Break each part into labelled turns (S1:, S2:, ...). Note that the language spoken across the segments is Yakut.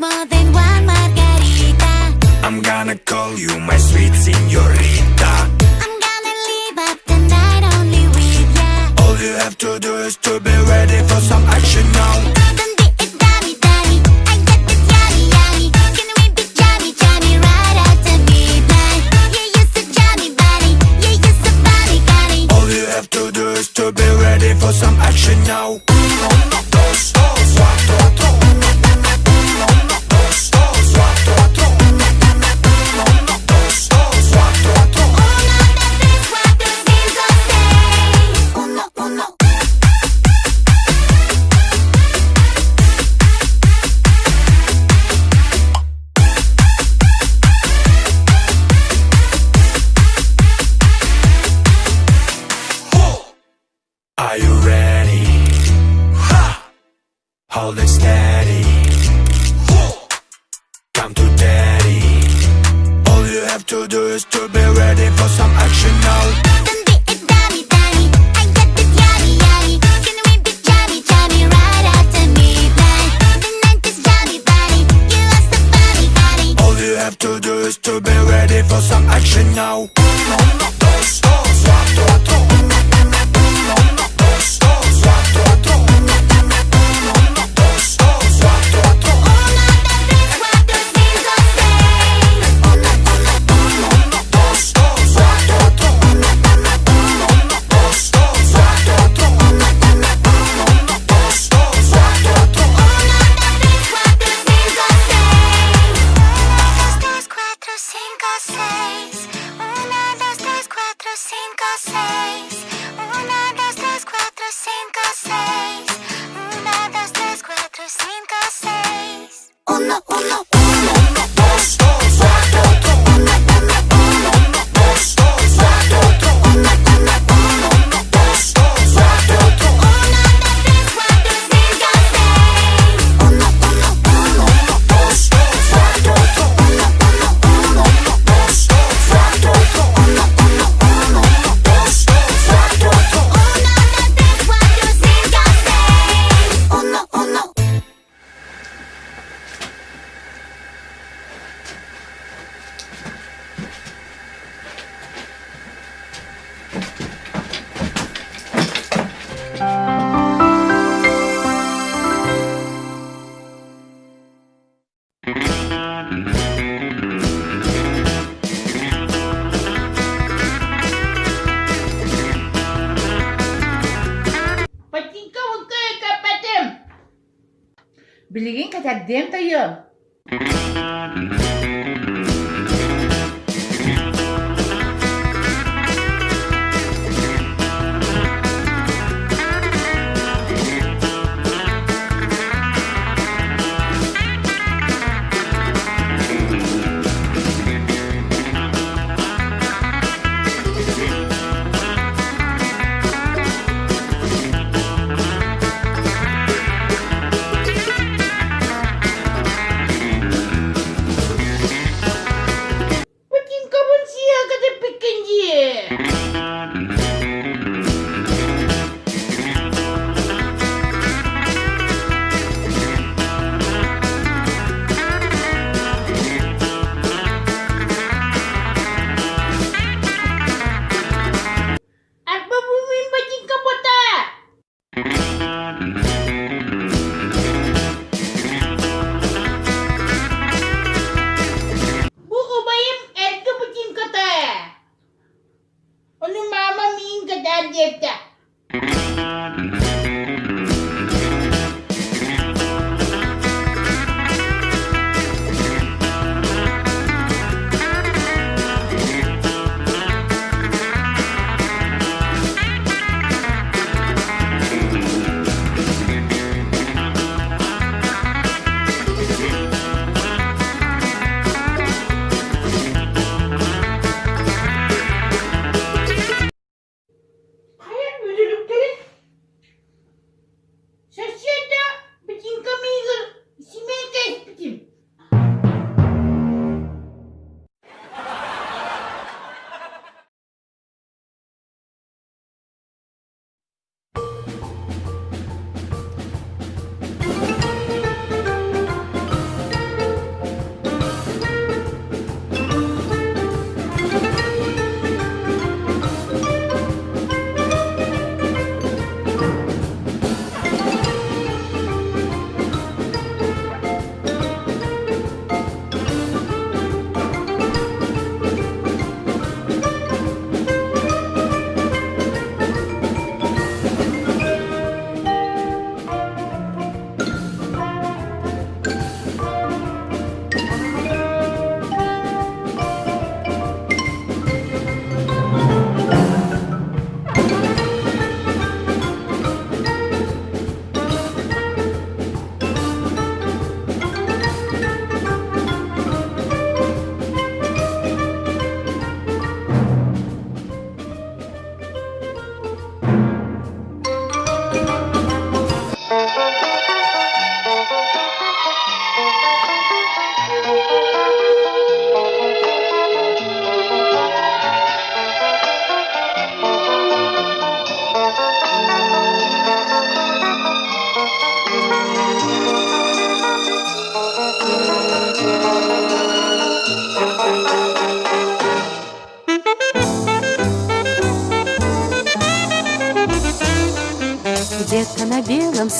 S1: more than one margarita.
S2: I'm gonna call you my sweet señorita.
S1: I'm gonna live up the night only with ya.
S2: All you have to do is to be ready for some action now.
S1: Don't be a dummy, dummy. I got this yummy, yummy. Can we be jammy, jammy right after midnight? Yeah, you're so jammy, bunny. Yeah, you're so funny, funny.
S2: All you have to do is to be ready for some action now. Uno, dos, cuatro, uno, dos, cuatro, uno, dos, cuatro,
S1: Uno, dos, tres, cuatro, cinco, seis. Uno, uno.
S2: Are you ready? Hold it steady. Come to daddy. All you have to do is to be ready for some action now.
S1: Don't be a dummy, dummy. I got this yummy, yummy. Can we be jammy, jammy right after midnight? The night is jammy, bunny. You are so funny, funny.
S2: All you have to do is to be ready for some action now. Uno, dos, cuatro, uno, dos, cuatro, uno, dos, cuatro,
S1: Uno, dos, tres, cuatro, cinco, seis. Uno, uno, uno.
S2: dos, cuatro,
S1: Uno, uno, uno.
S2: dos, cuatro,
S1: Uno, uno, uno.
S2: dos, cuatro,
S1: Uno, dos, tres, cuatro, cinco, seis. Uno, dos, tres, cuatro, cinco, seis. Uno, dos, tres, cuatro, cinco, seis. Uno, dos, tres, cuatro, cinco, seis. Uno, dos, tres, cuatro, cinco, seis. Uno, uno, uno.
S2: dos, cuatro,
S1: Uno, uno, uno.
S2: dos, cuatro,
S1: Uno, uno, uno.
S2: dos, cuatro,
S1: Uno, dos, tres, cuatro, cinco, seis. Uno, uno, uno.
S2: dos, cuatro,
S1: Uno, uno, uno.
S2: dos, cuatro,
S1: Uno, uno, uno.
S2: dos, cuatro.
S1: Uno, dos, tres, cuatro, cinco, seis. Uno, uno.
S3: Ботинка көппөтүм. Билигин кэтэрдиэм тойуом.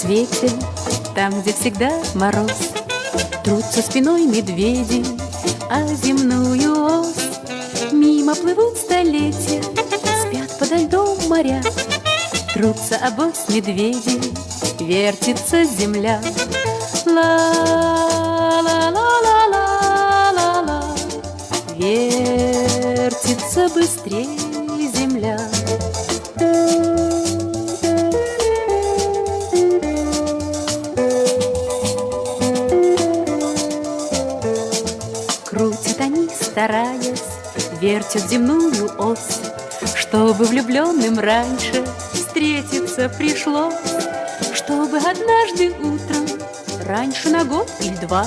S4: свете, там, где всегда мороз, Трутся спиной медведи, а земную ось. Мимо плывут столетия, спят подо льдом моря, Трутся об ось медведи, вертится земля. Ла-ла-ла-ла-ла-ла-ла, вертится быстрее земля. Крутят они, стараясь, вертят земную ось, Чтобы влюбленным раньше встретиться пришлось, Чтобы однажды утром, раньше на год или два,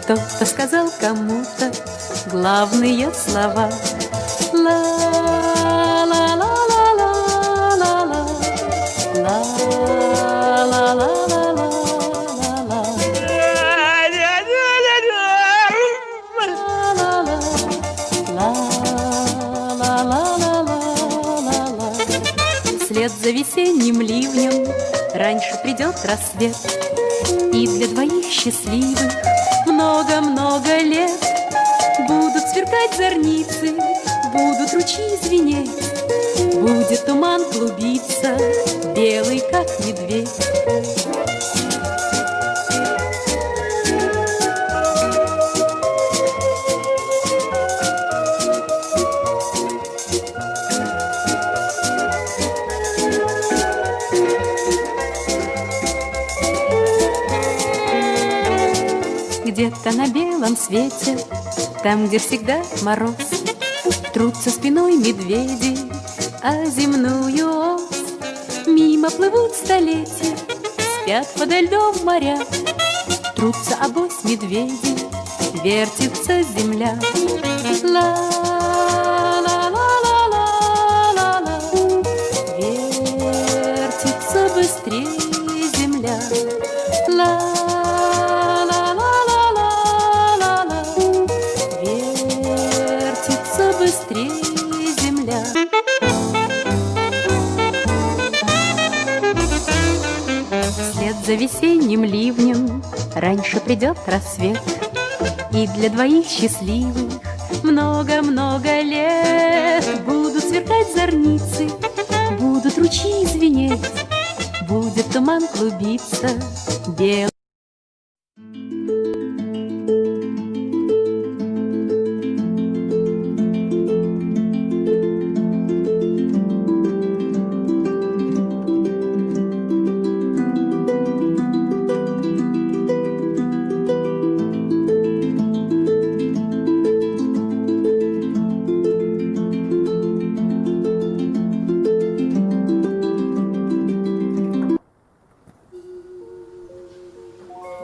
S4: Кто-то сказал кому-то главные слова. Ла-ла-ла-ла-ла-ла-ла, ла-ла-ла-ла-ла-ла-ла. Ла-ла-ла-ла-ла-ла-ла. Вслед за весенним ливнем раньше придет рассвет, И для двоих счастливых много-много лет Будут сверкать зорницы, будут ручьи звенеть, Будет туман клубиться, белый как медведь. Где-то на белом свете, там, где всегда мороз, Трутся спиной медведи, а земную ось. Мимо плывут столетия, спят подо льдом моря, Трутся об ось медведи, вертится земля. Ла-ла-ла-ла-ла-ла-ла, вертится быстрее земля. Ла-ла-ла-ла-ла-ла, вертится быстрее земля. Вслед за весенним ливнем раньше придет рассвет, И для двоих счастливых много-много лет Будут сверкать зорницы, будут ручьи звенеть, Будет туман клубиться, белый.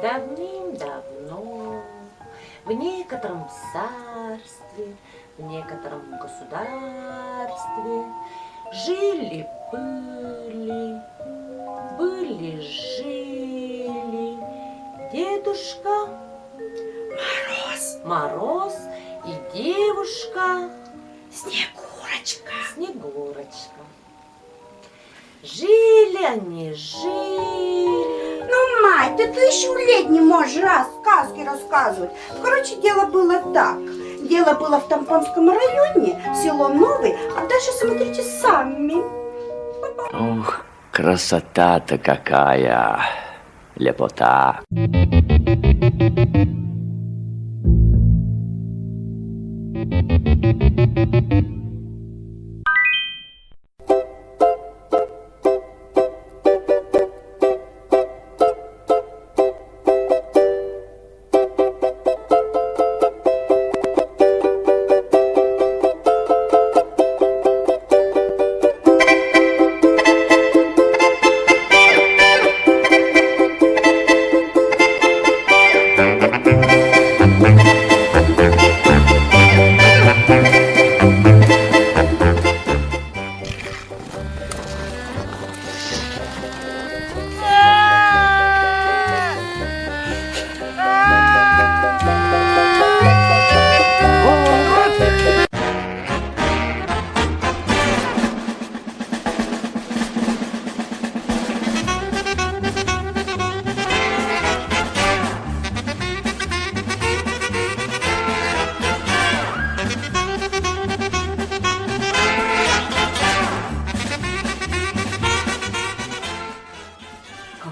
S5: Давным-давно в некотором царстве, в некотором государстве жили-были, были-жили дедушка
S6: Мороз,
S5: Мороз и девушка
S6: Снегурочка.
S5: Снегурочка. Жили они, жили.
S6: Ну, мать, ты тысячу лет не можешь раз сказки рассказывать. Короче, дело было так. Дело было в Тампонском районе, село Новый, а дальше смотрите сами.
S7: Ох, красота-то какая! Лепота!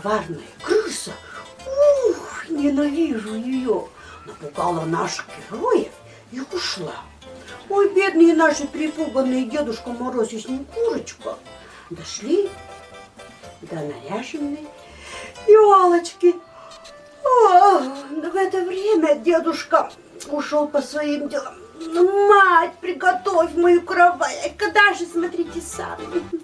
S6: Коварная крыса, ух, ненавижу ее, напугала наших героев и ушла. Ой, бедные наши перепуганные Дедушка Мороз и Снегурочка дошли до наряженной елочки. Ох, в это время дедушка ушел по своим делам. Мать, приготовь мою кровать. Когда же, смотрите сами.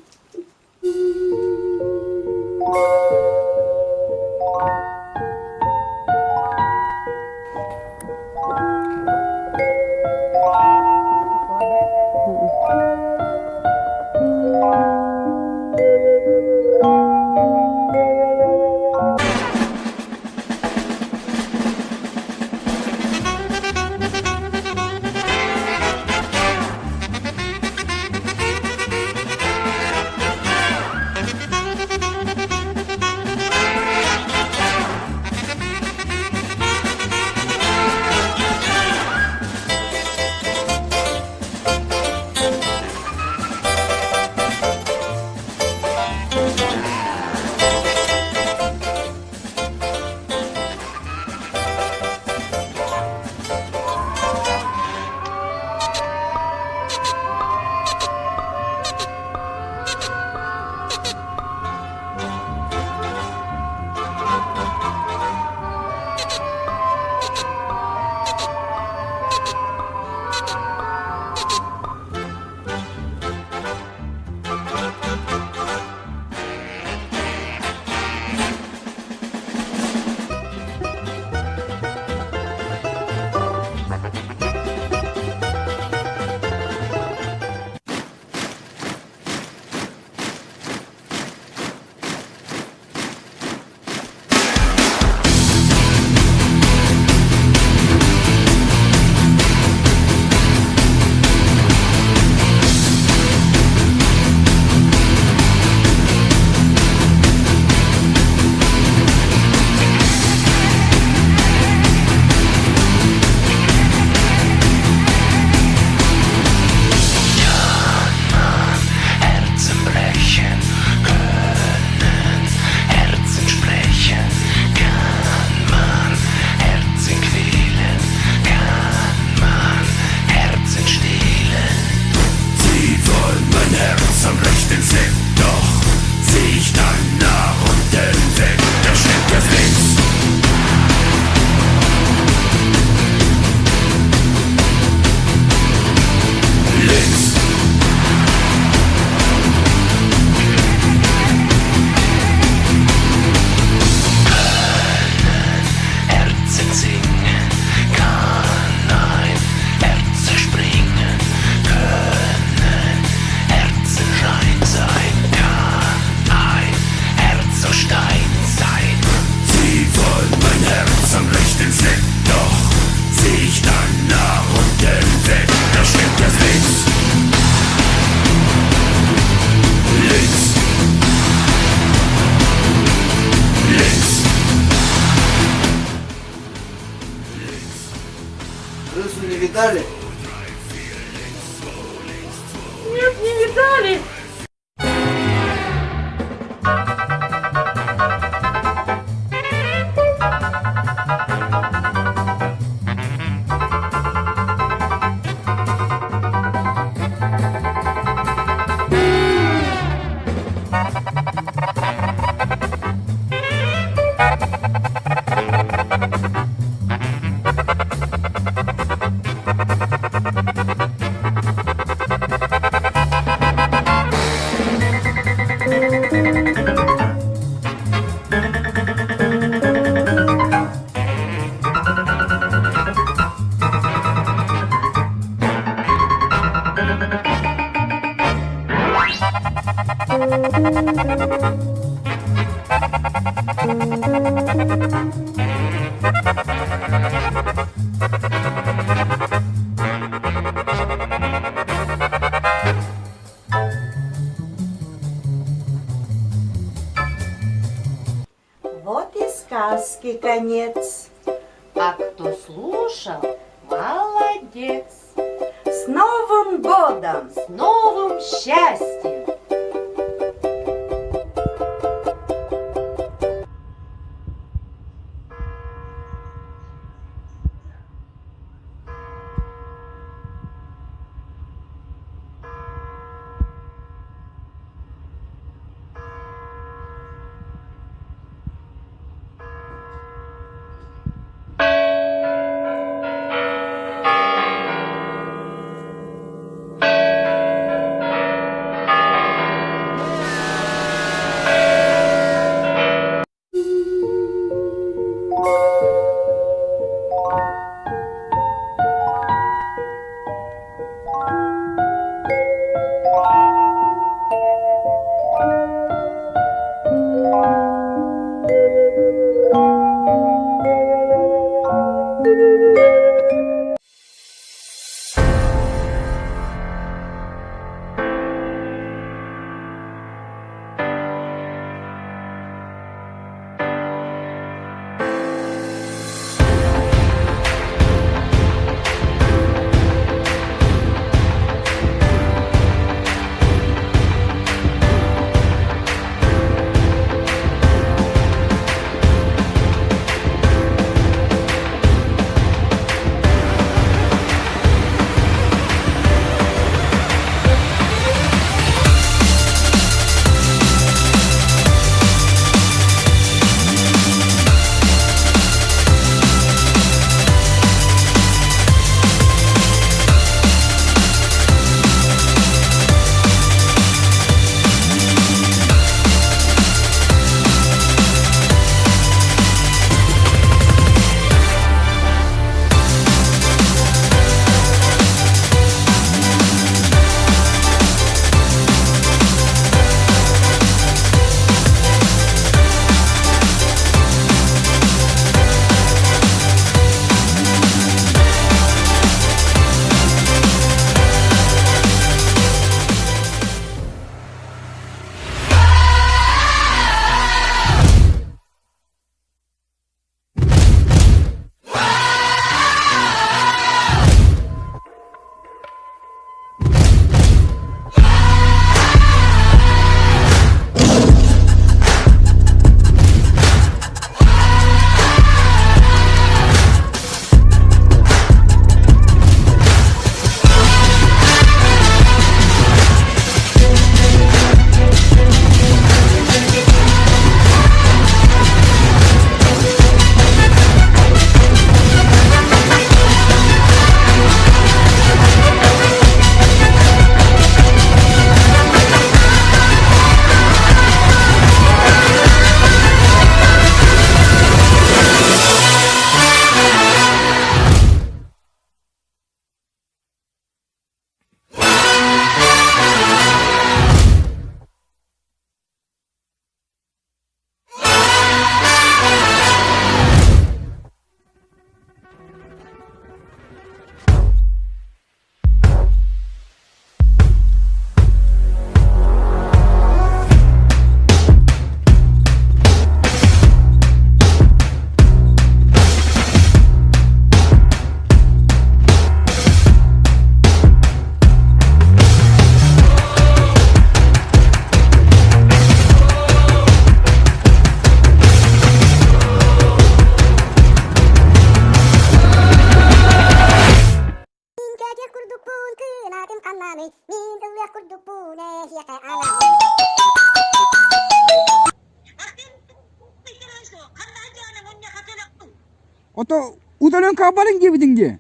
S2: Herzen brechen können, Herzen sprechen, kann man Herzen quälen, kann man Herzen stehlen. Sie wollen mein Herz am rechten Fleck, doch zieh ich dann nach unten weg, da steckt es links. Links. Herzen singen, kann ein Herz zerspringen, können Herzen rein sein, kann ein Herz aus Stein sein. Sie wollen mein Herz am rechten Fleck, doch zieh ich dann nach unten weg, da stimmt es links. Links. Links.
S8: Крысу не видали?
S5: Нет, не видали.
S6: Вот и сказки конец.
S5: А кто слушал, молодец.
S6: С Новым годом!
S5: С новым счастьем!
S1: курдукпун эһиэхэ анаан.
S9: Ото удален кабалын диэбитиҥ дии.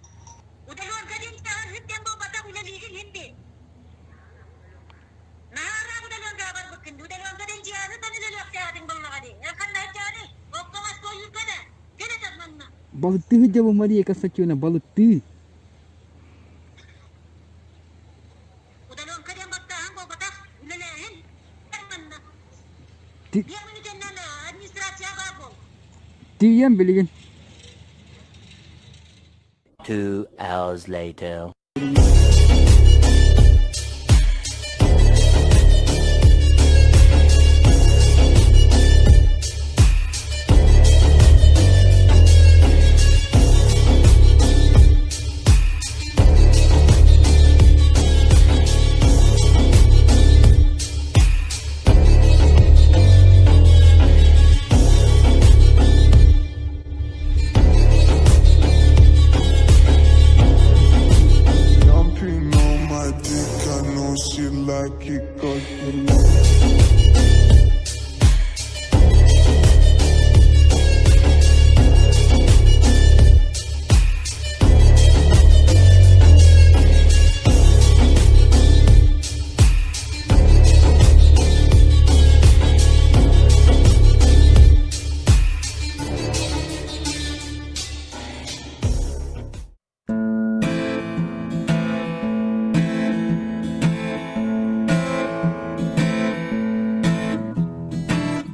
S9: Балыктыы дьабы Мария Константиновна балыктыы. Тиийэн билигин.
S7: 2 hours later.
S10: Jumping on my dick, I know she like it 'cause you know.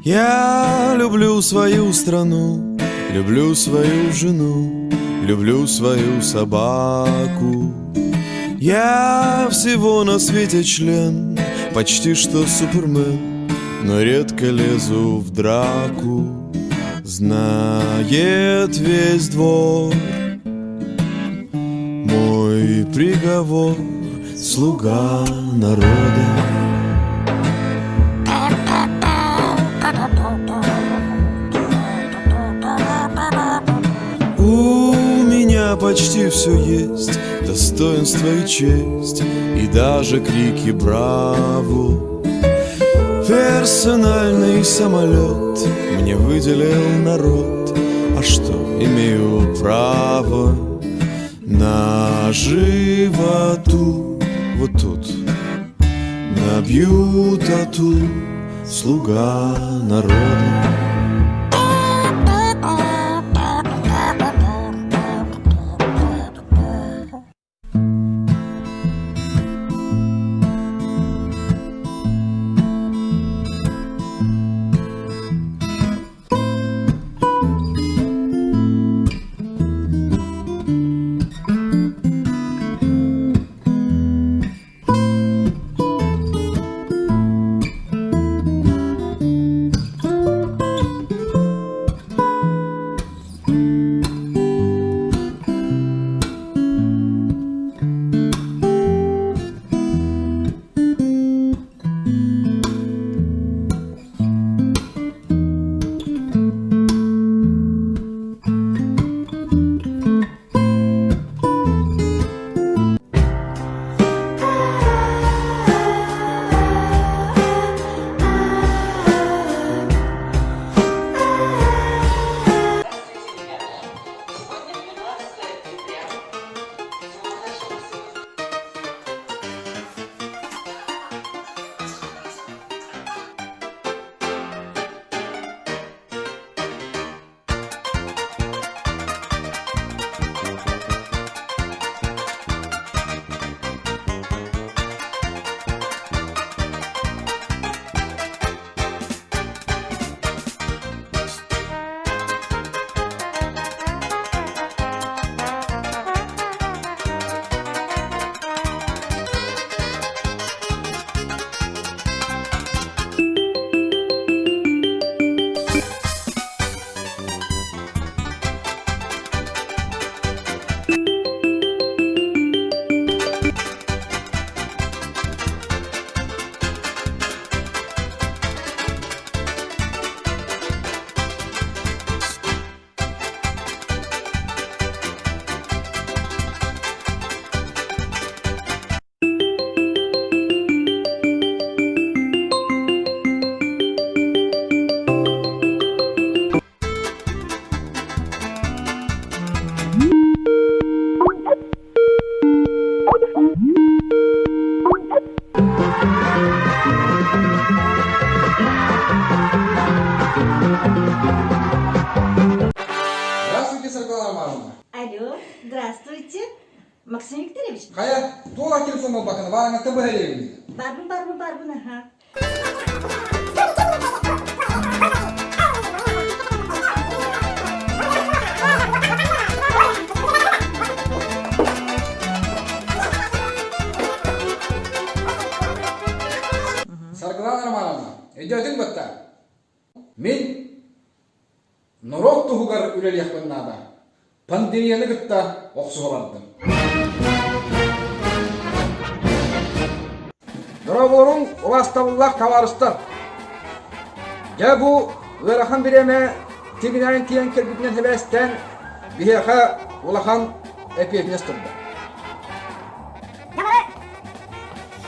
S2: Я люблю свою страну, люблю свою жену, люблю свою собаку. Я всего на свете член, почти что супермен, но редко лезу в драку. Знает весь двор мой приговор, слуга народа. У меня почти все есть, достоинство и честь, и даже крики «Браво!». Персональный самолет мне выделил народ, а что, имею право на животу вот тут набью тату, слуга народа.
S11: Алло, здравствуйте. Максим Викторович?
S12: Хайа, туох телефон буолбаккына, баарыҥаттан быһа илиэбин.
S11: Барбын, барбын, барбын, аха.
S12: Саргылаана Романовна, өйдөөтүҥ батта. Мин норуот туһугар үлэлиэхпин наада. Пандемияны кытта охсуһа бардым. Дорооболоруҥ, убаастабыллаах табаарыстар! Дьэ бу ыарахан бириэмэ тигинээн тиийэн кэлбитинэн сибээстээн биһиэхэ улахан эппиэтинэс турда.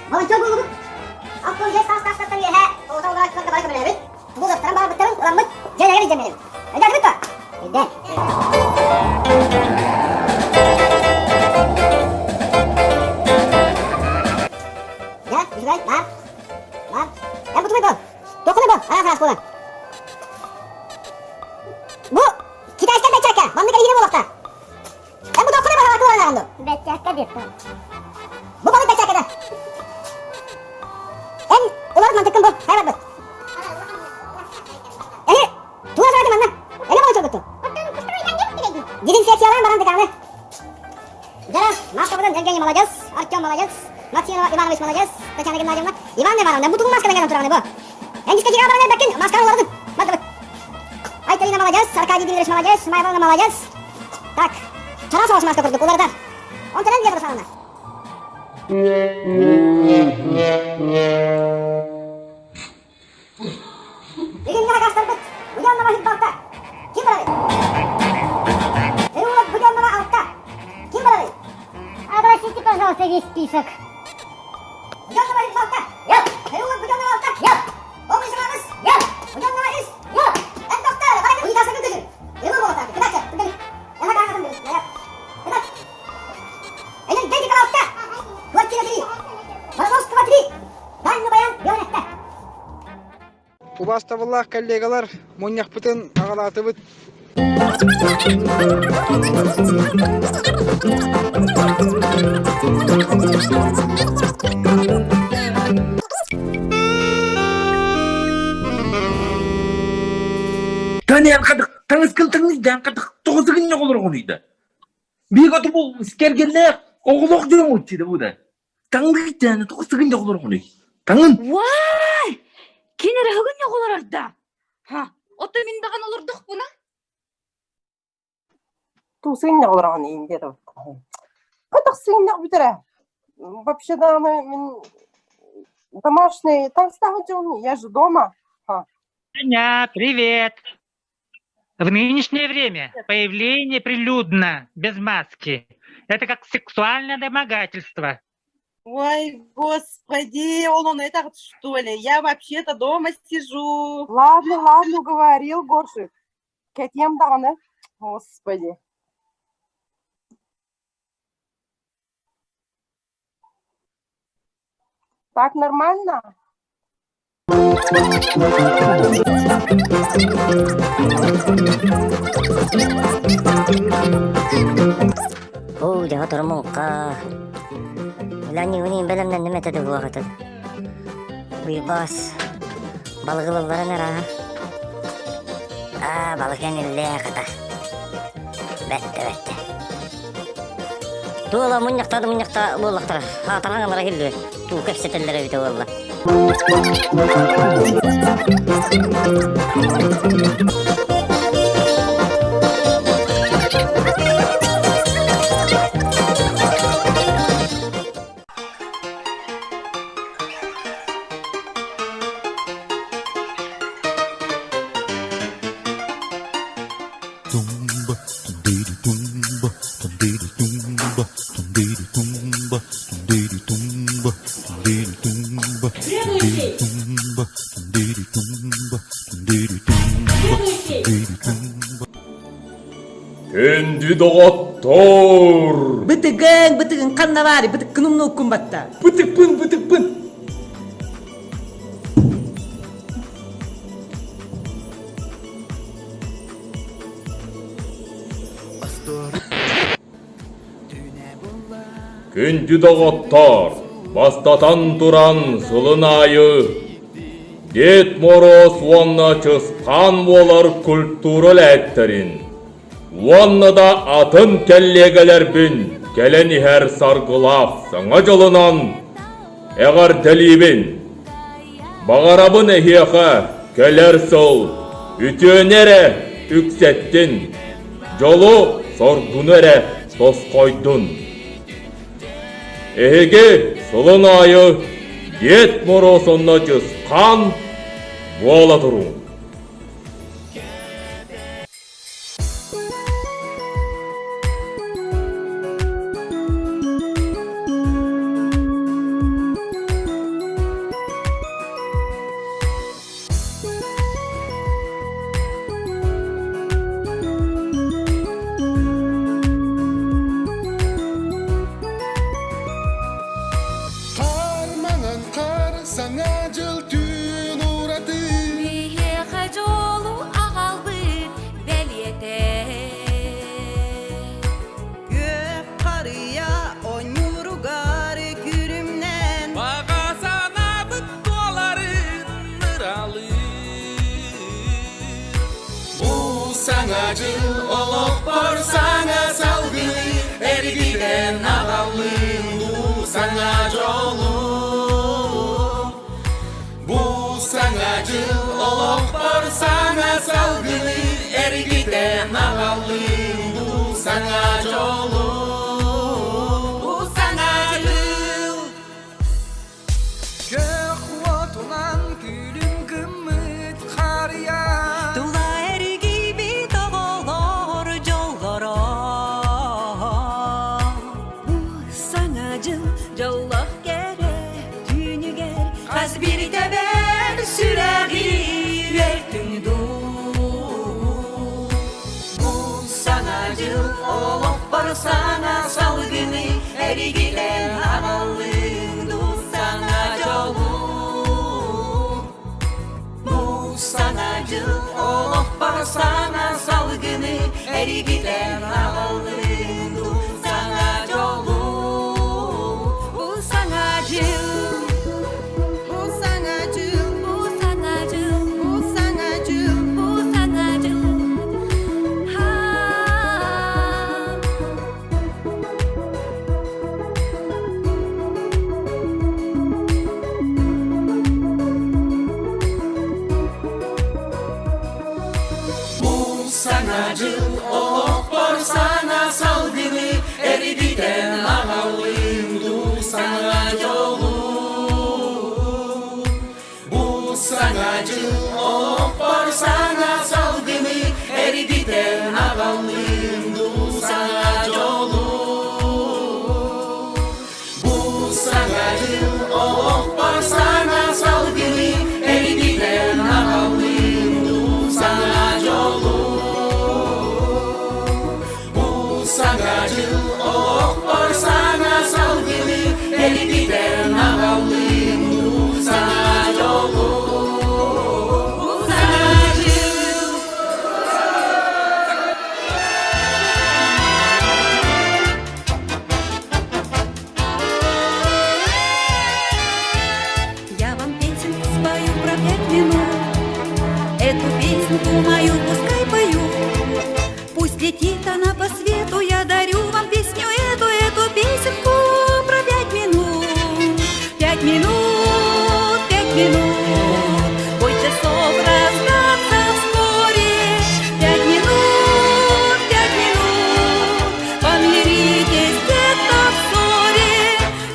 S13: Волонтер буоллубут. Алта саастаахтартан үөһэ оҕото олорооччуларга бары көмөлөһөбүт. Бу ыттаран баарбыттарын ыламмыт дьиэлэригэр илдьэн Өйдөөтүбүт дуо? Өйдөөн. Дьэ, үчүгэй, баар. Баар. Эн бутумай бол. Туоххунай бол, араас-араас буолан. Бу китайскай бэчээккэ маннык эриһинэ буолуохтаах. Эн бу туоххунай баһаҕа туолан дуу?
S1: Бэчээккэ диэттэн.
S13: Бу балык бэчээккэ Эн уларыт мантыккын бу, хайа барбыт? Эһи, тула саҕа манна. Эне болон чолбуттун. Дезинфекциялаан баран дыкааны. Дара, маскабытын Евгений молодец, Артем молодец, Максим Иванович молодец, Татьяна Геннадьевна. Иван Ивановна, бу тугу маскадан кэлэн тураҕын бу? Эн дискотекаҕа баран эрбэккин, маскаҕа уларытын. Бардыбыт. Айталина молодец, Аркадий Дмитриевич молодец, Майя Ивановна молодец. Так, чараас соҕус маска курдук уларытар. Онтон эн Лена Руслановна. Бүгүҥҥү хакастарбыт Буденного балта. Ким барарый? Переулок Буденного алта. Ким барарый?
S1: Огласите, пожалуйста, весь список.
S13: Буденного балта. Я. Переулок Буденного алта. Я. Оңышымабыз. Я. Буденного үс. Я. Эн тохтоо, баракын унитазга көтүр. Елу болотаады. Кыдача, кыдали. Эна каахатын били. Кыдач. Энен дети алта. Квартира три. Морозовского три. Дальний баян Бионетте.
S12: Убаастабыллаах коллегалар, мунньахпытын аҕалаатыбыт.
S14: Таҥаскын таҥыз тоҕусугун олоргунуйда. Бига бу кэргэннээх оҕолоох дьон уччида бу да. Таҥыз тоҕусугун олоргунуй. Таҥын.
S15: Вай! Кин эрэ хыгын оҕолорор да. Ха, ото мин даҕан олордохпуна.
S5: Туу сыынньах олороҕун иин диэтэ Хайдах сыынньах бүтэрэ? Вообще даҕаны мин домашний таҥастаах дьон, я же дома. Ха.
S16: Аня, привет! В нынешнее время появление прилюдно, без маски, это как сексуальное домогательство.
S17: Ой, господи, он он это что ли? Я вообще-то дома сижу.
S5: Ладно, ладно, уговорил Горшик. Кэтиэм даҕаны. Господи. Так нормально?
S18: Оо, дьэ тормуҥха. Ланьыгын бэлэмнэнним этэ да буолаҕытын. Уйбаас, балыгылылларын арааһа. Аа, балык эҥиллээ хата. Бэттэ, бэттэ. Туола мунньахта да мунньахта буоллахтара. Хаатараҥалара иһиллибэт. Туу кэпсэтэллэр эбитэ буолла.
S10: Tumba, tum-dee-dee, tumba, tum-dee-dee, tumba, tum-dee-dee, tumba, tum-dee-dee, tumba, tum-dee-dee, tumba, tum-dee-dee, tumba, tum-dee-dee, tumba, tum-dee-dee, tumba, tum-dee-dee, tumba.
S19: Күндү доҕоттор!
S20: Бытыгын, бытыгын ханна баарый, бытыккын умнууккун батта.
S14: Бытыкпын, бытыкпын.
S19: Күндү доҕоттоор, бастатан туран сылын аайы Дед Мороз уонна Чысхаан буолар культура үлэһиттэрин уонна да атын кэллиэгэлэрбин кэлэн иһэр саргылаах Саҥа дьылынан эҕэрдэлиибин! Баҕарабын эһиэхэ кэлэр сыл үтүөнү эрэ үксэттин, дьолу-соргуну эрэ тосхойдун. Эһиги сылын аайы Дед Мороз онно дьысхаан буола туруҥ.
S10: Хаар маҥан хаар саҥа дьыл түүн ураты
S1: Биһиэхэ дьолу аҕалбыт бэлиэтэ.
S21: Күөх харыйа онньууругар күрүмнэн
S22: Баҕа санаабыт туоларын ыралыыр.
S23: Бу саҥа дьыл олохпор саҥа салгыны эргитэн аҕаллын бу саҥа дьолу. Бу саҥа дьыл олохпор саҥа салгыны эргитэн аҕаллын бу саҥа дьолу. Бу саҥа дьыл
S22: Күөх уотунан күлүм гыммыт харыйа
S21: Тула эргийбит оҕолор дьоллоро
S4: Бу саҥа дьыл дьоллоох кэрэ түүнүгэр
S21: Хас биир тэбэр сүрэҕи үөртүҥ дуу Бу саҥа дьыл олохпор саҥа салгыны эригилэн аҕаллыҥ дуу саҥа дьолу Бу саҥа дьыл олохпор саҥа салгыны эригилэн аҕаллыҥ дуу саҥа дьолу
S4: Бу саҥа дьыл
S21: Бу саҥа дьыл
S1: Бу саҥа дьыл
S21: Бу саҥа дьыл
S1: Бу саҥа дьыл
S23: Бу саҥа дьыл олохпор саҥа салгыны эргитэн аҕаллын дуу саҥа дьолу. Бу саҥа дьыл олохпор саҥа салгыны эргитэн аҕаллын дуу саҥа дьолу. Бу саҥа дьыл олохпор саҥа салгыны эргитэн аҕаллын дуу саҥа дьолу. Бу саҥа дьыл олохпор саҥа салгыны эргитэн аҕаллын дуу саҥа дьолу.
S21: Саҥа дьыл
S4: Я вам песенку спою про 5 минут. Эту песенку мою пускай пою. Пусть летит она по свету, я дарю вам песню эту, эту песенку про 5 минут. 5 минут, 5 минут, бой часов раздастся вскоре. 5 минут, 5 минут, помиритесь те, кто в ссоре.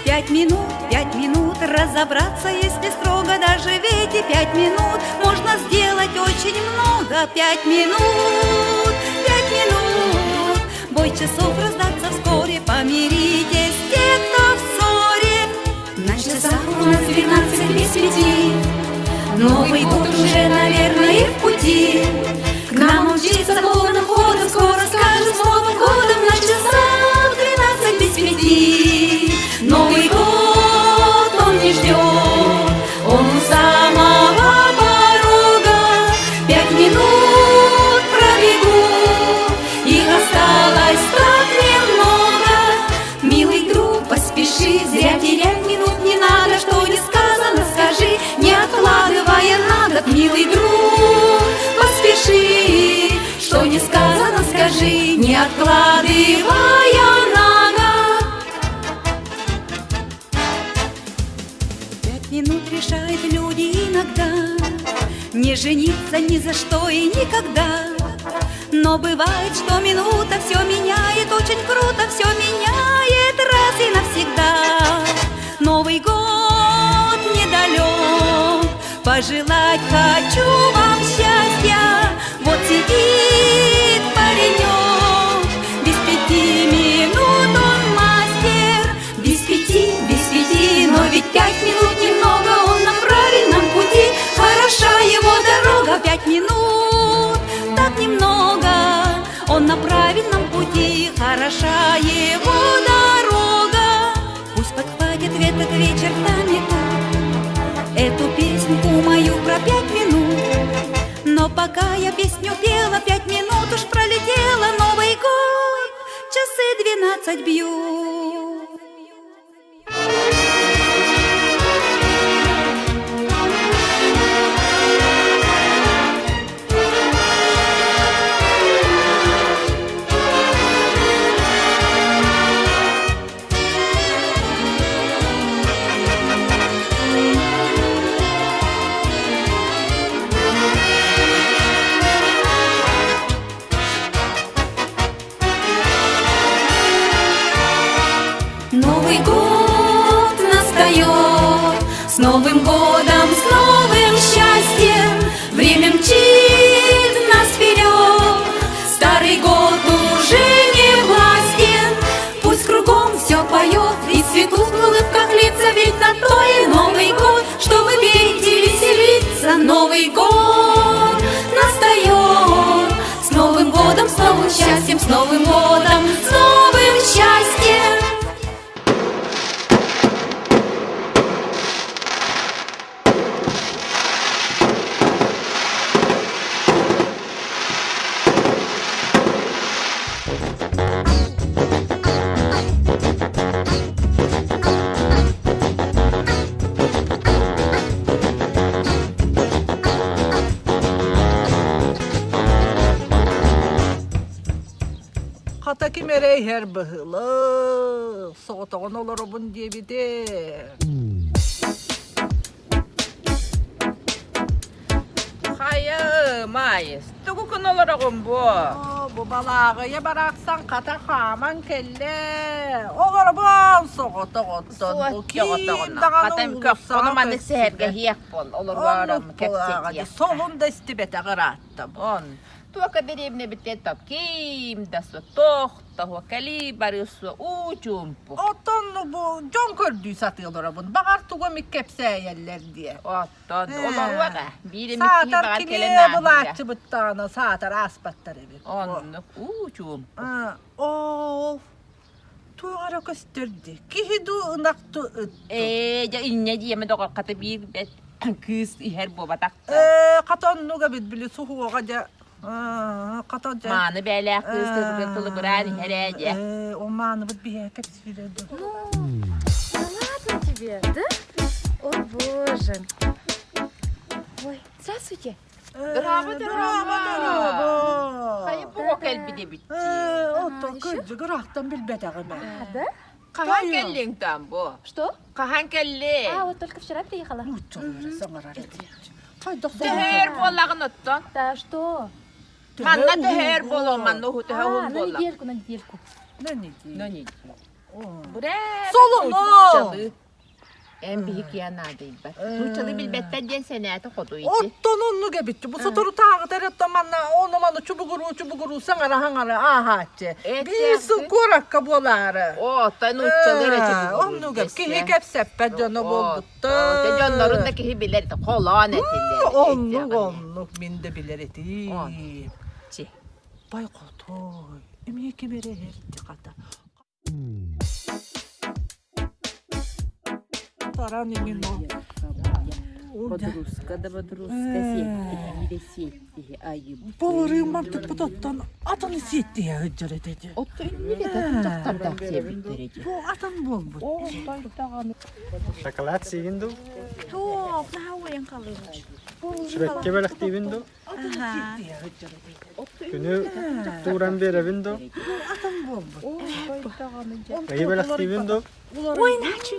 S4: 5 минут, 5 минут разобраться, если строго, даже в эти 5 минут можно сделать очень много. 5 минут, 5 минут, бой часов раздастся вскоре, помиритесь те, кто в ссоре. На часах у нас 11:58. Новый год уже, наверное, в пути. К нам он мчится полным ходом, скоро скажет с Новым годом на часах 11:58. Новый год он не ждет, он у самого порога. 5 минут пробегут, их осталось так немного. откладывая на год. Пять минут решают люди иногда Не жениться ни за что и никогда. Но бывает, что минута все меняет, очень круто все меняет раз и навсегда. Новый год недалек, пожелать хочу вам счастья. Вот сидит паренек, без пяти минут он мастер, без пяти, без пяти, но ведь пять минут немного, он на правильном пути, хороша его дорога, пять минут, так немного, он на правильном пути, хороша его дорога. Пусть подхватит в этот вечер там и тут эту песенку мою про пять минут. Но пока я песню пела, пять минут уж пролетела, Новый год, часы двенадцать бьют. Новый год настает, с Новым годом, с новым счастьем. Время мчит нас вперед, старый год уже не властен. Пусть кругом все поет и цветут в улыбках лица, ведь на то и Новый год, чтобы петь и веселиться. Новый год настает, с Новым годом, с новым счастьем, с Новым годом, с новым счастьем.
S3: Хата ким эрэ иһэр быһыылаах, соҕотоҕун олоробун диэбитэ.
S6: Хайа, Маайыс, тугу гына олороҕун бу?
S3: Бу балааҕыйа барахсан хата хааман кэллэ. Олоробун соҕотоҕоттон бу киим даҕаны
S6: уулуссаҕа маннык сэһэргэһиэх буол, олорбором кэпсэтиэх.
S3: Солун да истибэтэх ырааттым.
S6: Он туока дэриэбинэ бүттэн топ ким да суох, тох тоһуо кэлии барыы суох, уу чуумпу.
S3: Оттон бу дьон көрдүү сатыы олоробун. Баҕар тугу эмит кэпсээйэллэр диэ.
S6: Оттон олоруоҕа. Биир эмит киһи
S3: Саатар
S6: баҕар
S3: кини
S6: кэлэн ааһыа.
S3: булааччыбыттаҕына саатар ааспаттар эбит.
S6: Оннук уу чуумпу.
S3: Ол туох эрэ көстөр дии. Киһи дуу ынах дуу ыт дуу.
S6: Ээ, дьэ инньэ диэмэ доҕор хата биир бэт кыыс иһэр буолбатах да.
S3: Ээ, хата оннук эбит били суһуоҕа дьэ хата дьэ.
S6: Мааны бээлээх кыыс тылыбыраан иһэр ээ дьэ.
S3: Ээ, ол мааныбыт биһиэхэ кэпсиирэ дуу.
S8: Ну, да ладно тебе, да? О боже. Ой, здравствуйте.
S6: Дорообо, дорообо. Хайа буга кэлбит эбит.
S3: Оттон кырдьык ыраахтан билбэтэҕим
S8: А, да?
S6: Хаһан кэллиҥ там бу?
S8: Что?
S6: Хаһан кэлли?
S8: А, вот только вчера приехала.
S3: Саҥарар
S6: Төһөр буоллаҕын оттон?
S8: Да что?
S6: Манна төһөр буолуо, манна уһу төһө
S8: А,
S6: уһун
S8: на
S6: буолла.
S8: недельку, на недельку.
S3: На неделю.
S6: На неделю.
S3: Солоно!
S6: Эн биһи киһи наадыйбат. Нууччалыы билбэттэр диэн сэнээтэ хоту ити.
S3: Оттон оннук эбит. Бу соторутааҕыта эрэ манна ону маны чубугуруу чубугуруу саҥара-саҥара ааһааччы. Биир сыл куоракка буолаары.
S6: Оттон нууччалыы эрэ чубугуруу.
S3: Оннук эбит. Киһи кэпсэппэт дьоно буолбуттар.
S6: Те дьоннорун да киһи билэр холоон этилэр.
S3: Оннук оннук мин да билэр этим. Бай хотой. Эмиэ ким эрэ иһэрди хата. Таран имин
S6: Бодуруска да бодуруска сиэттиһи да сиэттиһи айыбыт.
S3: Болырыыммар туппут оттон атын сиэттиһэ сылдьар этэ дии.
S6: Отто инники дьахтардаах сиэбиттэр эти.
S3: Бу атын буолбут.
S24: Шоколад сиигин дуу?
S8: Топ, наһаа уойан халыыбыт.
S24: Шүбэккэ бэлэхтиибин дуу?
S8: Аха.
S2: Күнү тууран биэрэбин доо?
S3: Атын буолбут.
S2: Эйи бэлэхтиибин доо?
S8: Ой, начи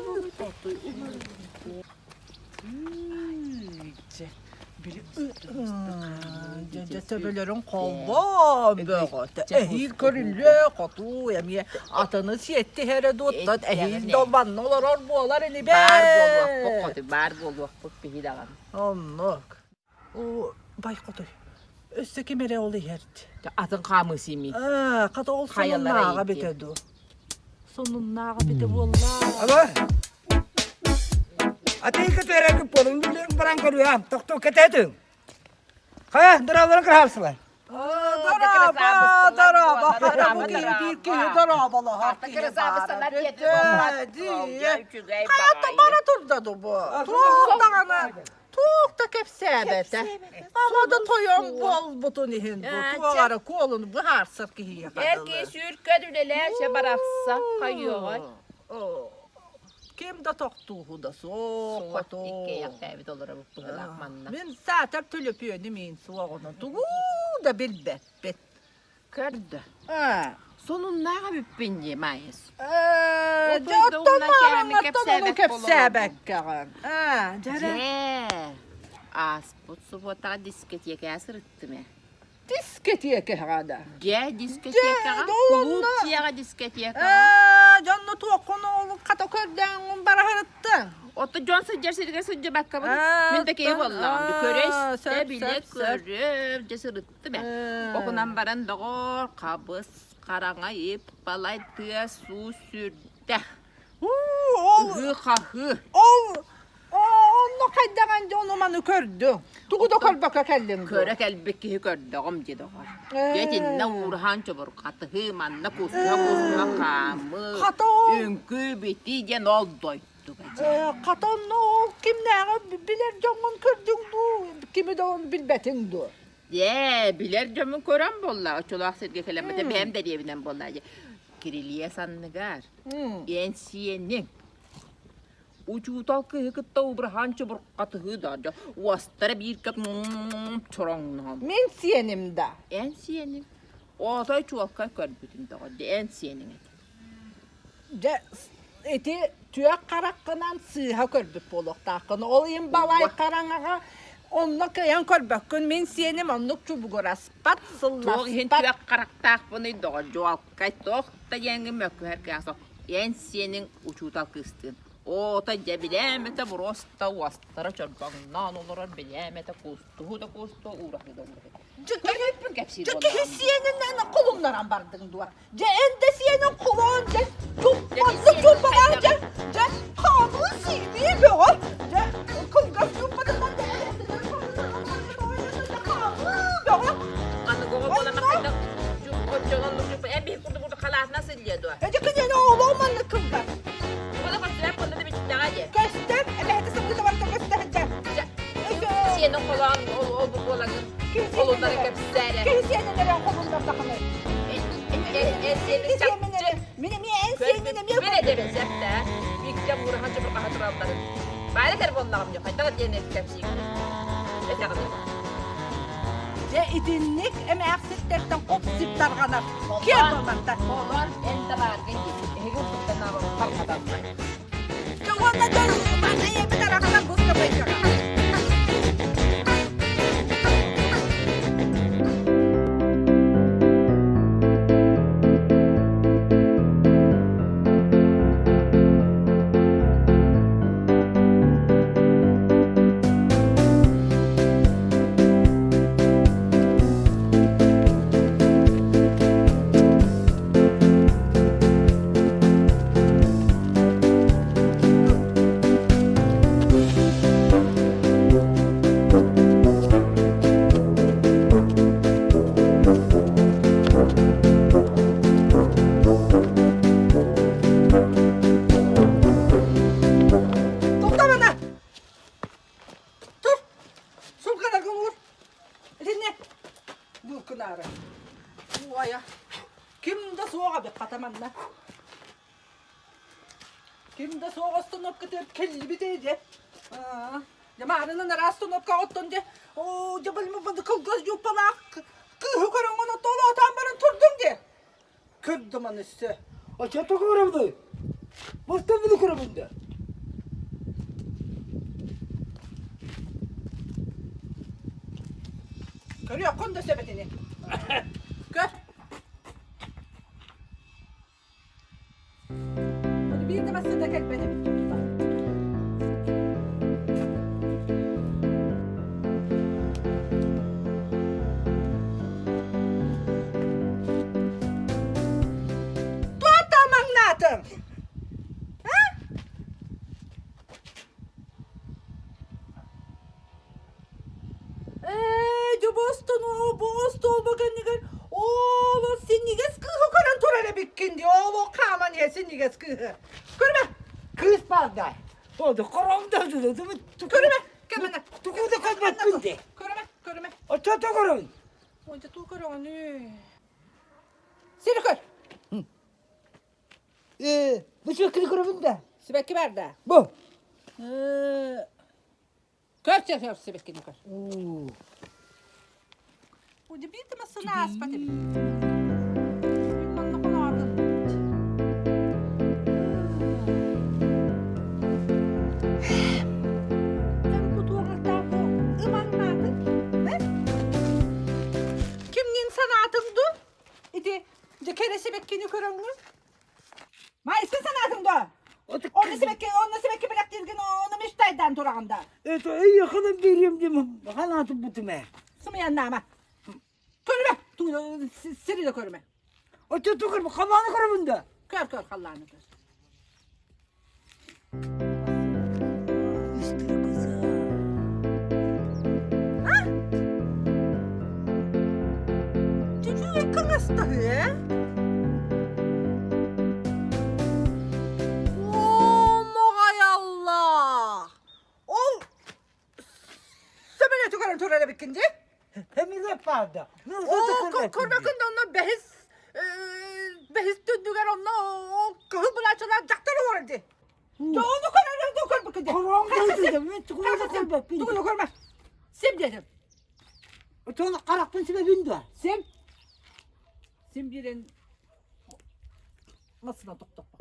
S3: Дьэ төбөлөрүн холбоо бөҕөтө. Эһиил көрүллүө хотуу эмиэ атыны сиэттиһэрэ дуоттан эһиил долбанна олорор буолар инибэ.
S6: Баар буолуохпут хоту, баар буолуохпут биһи даҕаны.
S3: Оннук. О, бай хотой. Өссө ким эрэ ол иһэрт.
S6: Атын хаамыы сиимий.
S3: Аа, хата ол
S6: Хайалара
S3: сонуннааҕа
S6: иитиэ.
S3: битэ дуу. Сонуннааҕа битэ буолла.
S7: Алло. Атыыка түөрэ болун билин баран көрүөм. Тохтуу кэтээтүҥ. Хайа, дорооболорун кыраһалсылар.
S3: Дорообо, дорообо, хата бу киһи биир киһи дорооболоһор киһи баара. Хайа бара турда ду бу. Туох даҕаны туох да кэпсээбэтэ. Ама да тойон буолбутун иһин бу туох эрэ куолун быһаарсар киһиэхэ
S6: Эр киһи сүүркэн үлэлээччи барахса хайыаҕай.
S3: Ким да тохтууһу да суох хоту.
S6: Иккиэйэхтээбит олоробут быһылаах манна.
S3: Мин саатар төлөпүөнүм иин суоҕунан тугу да билбэппит.
S6: Көрдө. Сонуннаах эбиппин дии, Маайыс.
S3: Дьэ, оттон маарыҥҥаттан ону кэпсээбэккэҕин.
S6: Дьэ, ааспыт субуотаҕа дискэтиэкэҕэ сырыттым ээ.
S3: Дискэтиэкэҕэ да?
S6: Дьэ, дискэтиэкэҕэ, кулууп дьиэҕэ дискэтиэкэҕэ.
S3: Ээ, дьонно туоххун ол хата көрдөөҥҥүн бараһырыттыҥ.
S6: Отто дьон сылдьар сиригэр сылдьыбаккабын. Мин да киһи буоллаҕым. Көрө истэ, билэ көрө, дьэ сырыттым ээ. Окунан баран доҕор, хабыс, хараҥа ип, балай тыа суу сүрдэ. Ыһыы-хаһыы.
S3: Ол онно хайдаҕын дьэ ону маны көрдүҥ. Тугу да көрбөккө кэллиҥ дуо?
S6: Көрө кэлбит киһи көрдөҕүм дии доҕор. Дьэ итиннэ уураһан чобурҕатыһыы, манна кусуһа-кусуһа хаамыы, үҥкүү-битии диэн ол дойдуга дьэ.
S3: Хата онно ол кимнээҕи билэр дьоҥҥун көрдүҥ дуу, кими да ону билбэтиҥ дуо?
S6: Дьэ, билэр дьоммун көрөн буолла, оччолоох сиргэ кэлэммитэ бэйэм дэриэбинэм буолла дьэ. Кирилиэс анныгар эн сиэниҥ учуутал кыыһы кытта убраһаан чубурҕатыһыы да дьэ уостара биир кэп чороҥноһон.
S3: Мин сиэним да.
S6: Эн сиэниҥ. Отой чуолкай көрбүтүм доҕор, эн сиэниҥ этэ.
S3: Дьэ, ити түөх хараххынан сыыһа көрбүт буолуохтааххын. Ол иһин балай хараҥаҕа онно кыайан көрбөккүн. Мин сиэним оннук чубугураспат, сылласпат.
S6: Туох иһин түөх харахтаахпыный доҕор, дьуолкай туох да диэҥҥин мөккүһэр кыах суох. Эн сиэниҥ учуутал кыыстыын. Оото дьэ билээмэтэ буруоста уостара чорбоҥноон олорор билээмэтэ куустуһу да куустуо уураһыы да уураһыы.
S3: Дьэ киһи сиэнинэн кулуннаран бардыҥ дуо? Дьэ эн да сиэнин кулун дьэ чуппаннык чуппалаах дьэ дьэ хаамыы сиимии бөҕө дьэ кылгас чуппатынан дьэ бөҕө
S6: Аныгы оҕо буолан хайдах чуппоччонон чуппа эн биһи курдук курдук халаатына сылдьыа дуо?
S3: Эдьи кинини оҕолоох маннык кылгас.
S6: Оҕоло көстүбэт буолла да бичтэҕэ дии.
S3: Көстөр, эбэһэтэ сымыыта барыта көстө сылдьар.
S6: Сиэнин холоон ол ол бу буолаҥын холуннары кэпсээрэ.
S3: Киһи сиэнин эрэ холуннардахына.
S6: Эн сиэнин чахчы.
S3: Мин эмиэ эн сиэнин эмиэ
S6: Мен эдэбин сэптэ. Бииккэ муурахан чубурҕаһа туралларын. Баайла кэр буоллаҕым дьэ хайдах диэн кэпсиигин. Этэҕин.
S3: Дьэ итинник эмээхситтэртэн хоп-сип тарҕанар. Киэр буолбаттар.
S6: Холон эн да бааргын дии. Эһиги уруккуттан тарҕаталлар.
S3: Дьэ уонна дьон манна ийэбит арахсан бускабайдаҕа. Тоқтамана! Тур! Сумкаларгын уур! Итиннэ! Булкунаары. Уойа. Ким да суоҕа бит хата манна. Ким да суох остановкатыгар кэллибит ээ дьэ. Дьэ маарынан араас остановкаҕа оттон дьэ оо дьэ били кылгас дьууппалаах. Кыыһы көрөҥҥүн оттоолоотоон баран турдуҥ дии. Көрдүм аны өссө.
S7: Оччото көрөбүнүй? Мустан били көрөбүн да.
S3: Көрүөххүн да сөп этини. Көр. Биир да массыына кэлбэт эбит тута. Туота маҥнаатыҥ? А? Ээ, дьобуостан бу остуолба кэннигэр оол синньигэс кыыһы көрөн турар эбиккин дии, оол хааман иһэ синньигэс кыыһы. Көрүмэ!
S7: Кыыс баар да. Ол хоромдо
S3: Көрүмэ, кэмэнэ.
S7: Тугу да көрбөппүн дии.
S3: Көрүмэ, көрүмэ.
S7: Оччото көрөбүн.
S3: Онча туу көрөҕүнүй. Сири көр.
S7: Ээ, бу сибэккини көрөбүн да.
S3: Сибэкки бар да.
S7: Бу.
S3: Көр көр сибэккини көр. Удивительно массына ааспат эбит. Мин манна хоноордум. Эн кутуоҕартаах ымаҥнаатын, э? Кимниин санаатыҥ дуу? Ити дьэ кэрэ сибэккини көрөҥҥүн? Майыскын санаатыҥ дуо? Онно сибэкки, онно сибэкки бэлэхтииргин ону мечтайдаан тураҕын да.
S7: Это эйиэхэ биэриэм диэн санаатым бутум ээ.
S3: Сымыйаннаама. Көрүмэ, сири да көрүмэ.
S7: Оччо көрүмэ, халлааны көрөбүн да.
S3: Көр, көр, халлааны көр. Чүчүгэ кыҥастаһыы ээ? Оо, моҕой Аллах! Ол сөмөлүөтү көрөн турар эбиккин дии?
S7: Эмиле паада.
S3: Оо, көрбөккүн да онно бэһис бэһис түннүгэр онно ол кыһыл былаачалаах дьахтар олорор дии. Ону көрөр, көрбөккүн дии. Тугу көрмө. Сим диэтим.
S7: Отон харахпын сибэбин дуо?
S3: Сим. Сим биэрэн масына тохтоппо.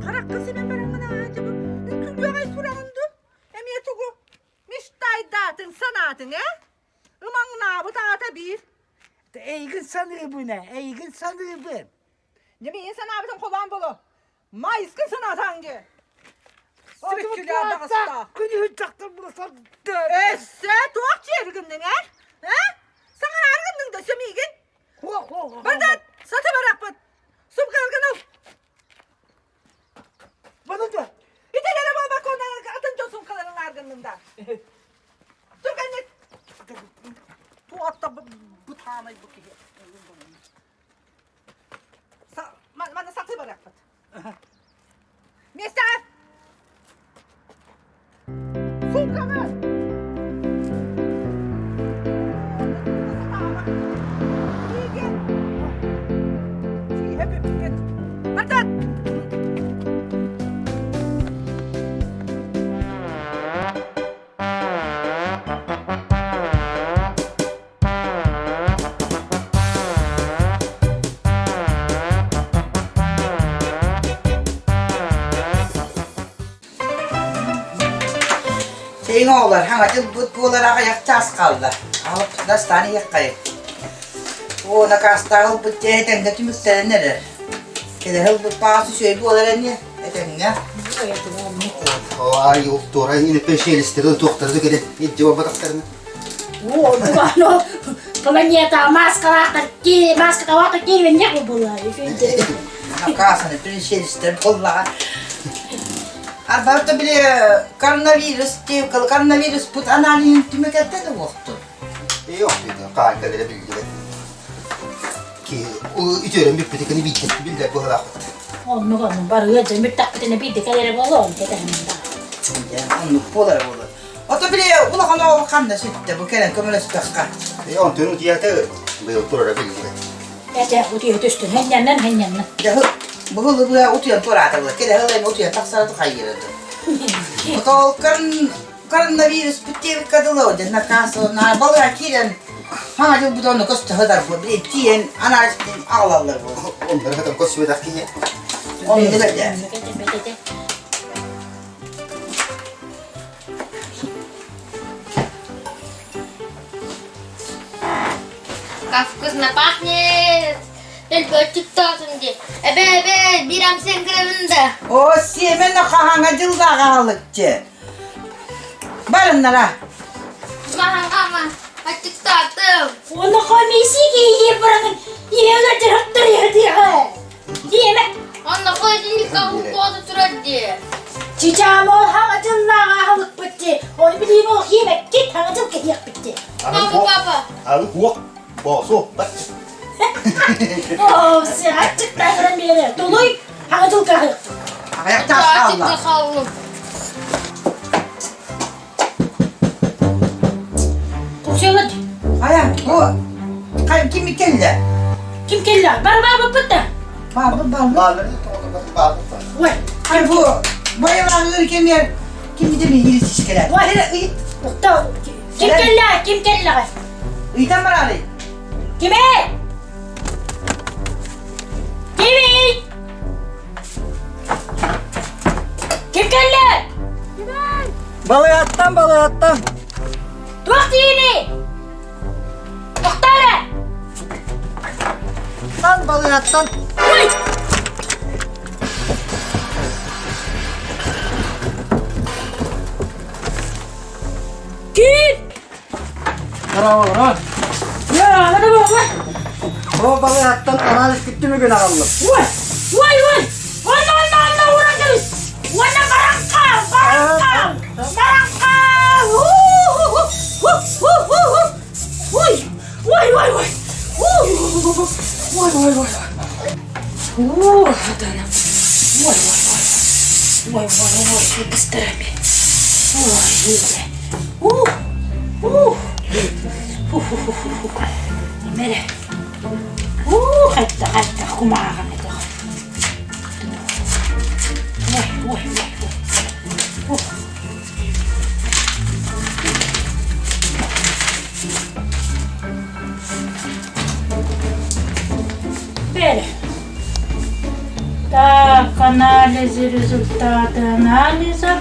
S3: Харахха симэн бараҥҥын аадьыбы үҥкүүлүөҕэй сураҕын ду? Эмиэ тугу? Мечтайдаатыҥ санаатыҥ ээ? Ымаҥнаабыт аата биир.
S7: Эйигин саныыбын ээ, эйигин саныыбын.
S3: Дьэ миигин санаабытын холоон боло. Майыскын санаатаҥ дии. Сибэккилээх даҕаста.
S7: Күнүһүн дьахтар була сарда.
S3: Өссө туох дьиэри гынныҥ ээ? Ээ? Саҥараары гынныҥ да өссө миигин? Бардан, сата барахпыт. Сумка ыл.
S7: Баны да.
S3: Итилere буолбакка атын дьон сумкаларын ааргынным да. Түргэнник. Туотта бытаанай бу киһи. Манна сатыы барыахпыт. Миэстэҕэ! Сумканы! Бардат!
S9: Чэйиҥ оҕолор, хаҥа дьылбыт буолар аҕыйах чаас хаалла. Аҕалыппытын астаан иһиэххэйин. Оо, накаастаах ылбыт дьэ этэҥҥэ түмүктэнэн эрэр. Кэлэһэ ылбыт баҕас үчүгэй буолар ини, этэҥҥэ.
S11: Ай, туора инэппэ туохтары да кэлэн илдьэ барбатахтарына.
S13: Оо, планета маскалаахтар ки маскалаахтар киирбэнньэх буолла.
S9: Накаасаны пришельстэр буоллаҕа. Арбарта били коронавирус коронавирус пут аналиһын түмүкэтте да уохтун.
S11: Ээ, охтуйда, хаан кэлэрэ биллибэт. Ки үтүөрэн бүппүтүкүнү биирдэ биллэр быһалаахпыт.
S13: Оннук оннук барыа дьэ мүртэхпитинэ биирдэ кэлэрэ буолуо онту тэһэммин
S9: Оннук буолара буолар. Ото били улахан оҕо ханна сүттэ бу кэлэн көмөлөстөххө.
S11: Ээ, онтун утуйата быйыл турара биллибэт.
S13: Этэ утуйа түстүн хэнньэннэн хэнньэннэн.
S9: Дьэ. Бу быа утуйан туораатылар. Кэлэ ылайым утуйан тахсара тухайырды. Ол коронавирус бүттебикка дылы дьэ накаас на балыга киирэн хаҥа дьыл бутону көстөһө бу били тиийэн анализ аҕалаллар бу.
S11: Оннор хатан көссүбэтэх киһи.
S9: Оннук этэ.
S12: Как вкусно пахнет! Төлбөччүк тоосун дии. Эбэ, эбэ, биир амсен кырамын да.
S9: О, сиэмэн хаһаҥа дьыллааҕа аһылыкчы. Барыннара.
S12: Маһаҥа, аччыктаатым.
S13: Оны комиссия киһи баранын иһэлэр дьарыктар иһэтиэҕэ. Диэмэ.
S12: Онно холодильникка куота турар дии.
S13: Чичаама ол хаҥа дьыллааҕа аһылыкпыт дии. Оны билиим ол хиэмэккит хаҥа дьыл кэһиэхпит дии.
S12: Папа, папа.
S11: Алы уох, босу, бат.
S13: Оо, сыһаччыктаахыран биэрэ. Тулуй, хаҥа дьыл каһыахпыт.
S9: Аяқтас
S12: хаалла. Хааллым.
S13: Куксуйалар.
S9: Хайа, бу хай ким келле?
S13: Ким келле? Бар бар баппыт да.
S9: Бар бар бар.
S13: Ой,
S9: Хай бу байылаҕыр кемер ким де мин илсискелер.
S13: Ой, Ким келле? Ким келле?
S9: Ыйтан барары.
S13: Киме? Кими? Ким келле?
S7: Балыаттан, балыаттан.
S13: Туох диини? Тохтоо
S7: Тан балыаттан.
S13: Ой! Ким?
S7: Браво, браво.
S13: Я, ана да
S7: О, балыаттан анализ күттүмүгүн аҕаллым.
S13: Ой! Ой, ой! Онно, онно, онно, уран кэбис! Уонна баран хаал, баран хаал! Баран хаал! Ой! Ой, ой, ой! Ой, ой, ой! Ой, вот она. Ой, ой, ой. Ой, ой, ой, что быстрее. Ой, Ух, ух. Фу-фу-фу-фу. Мере. Ух, это, это, кумага, это. Ой, ой, ой, ой. Ух. Теперь. Так, анализы, результаты анализов.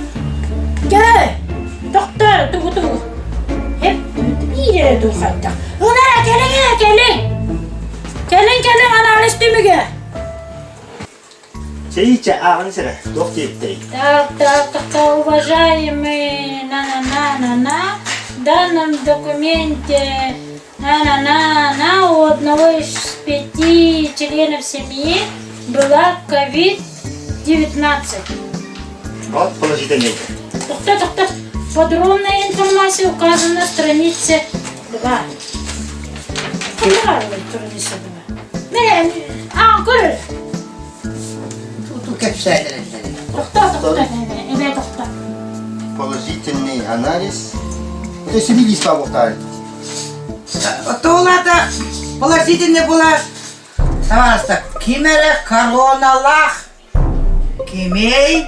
S13: Кэ! Доктор, тугу тугу. Хеп, биир духатта. Ынара, кэлиҥ, кэлиҥ. Кэлиҥ, кэлиҥ, анализ түмүгэ.
S11: Чэйичэ ааҕын сэрэ, туох диэбиттэрий?
S13: Так, так, так, так, уважаемый, на-на-на-на-на, в данном документе на-на-на-на у одного из пяти членов семьи была COVID-19.
S11: Вот положительный.
S13: Тохто, тохто. Подробная информация указана на странице 2. Какая страница 2? Не, а, көр.
S9: Ту кэпсээтэр
S13: Тохто, тохто, эбээ тохто.
S11: Положительный анализ. Это семидесять буолуохтаах.
S9: Туолата положительный була Табаарыстар, ким эрэ короналаах кимий?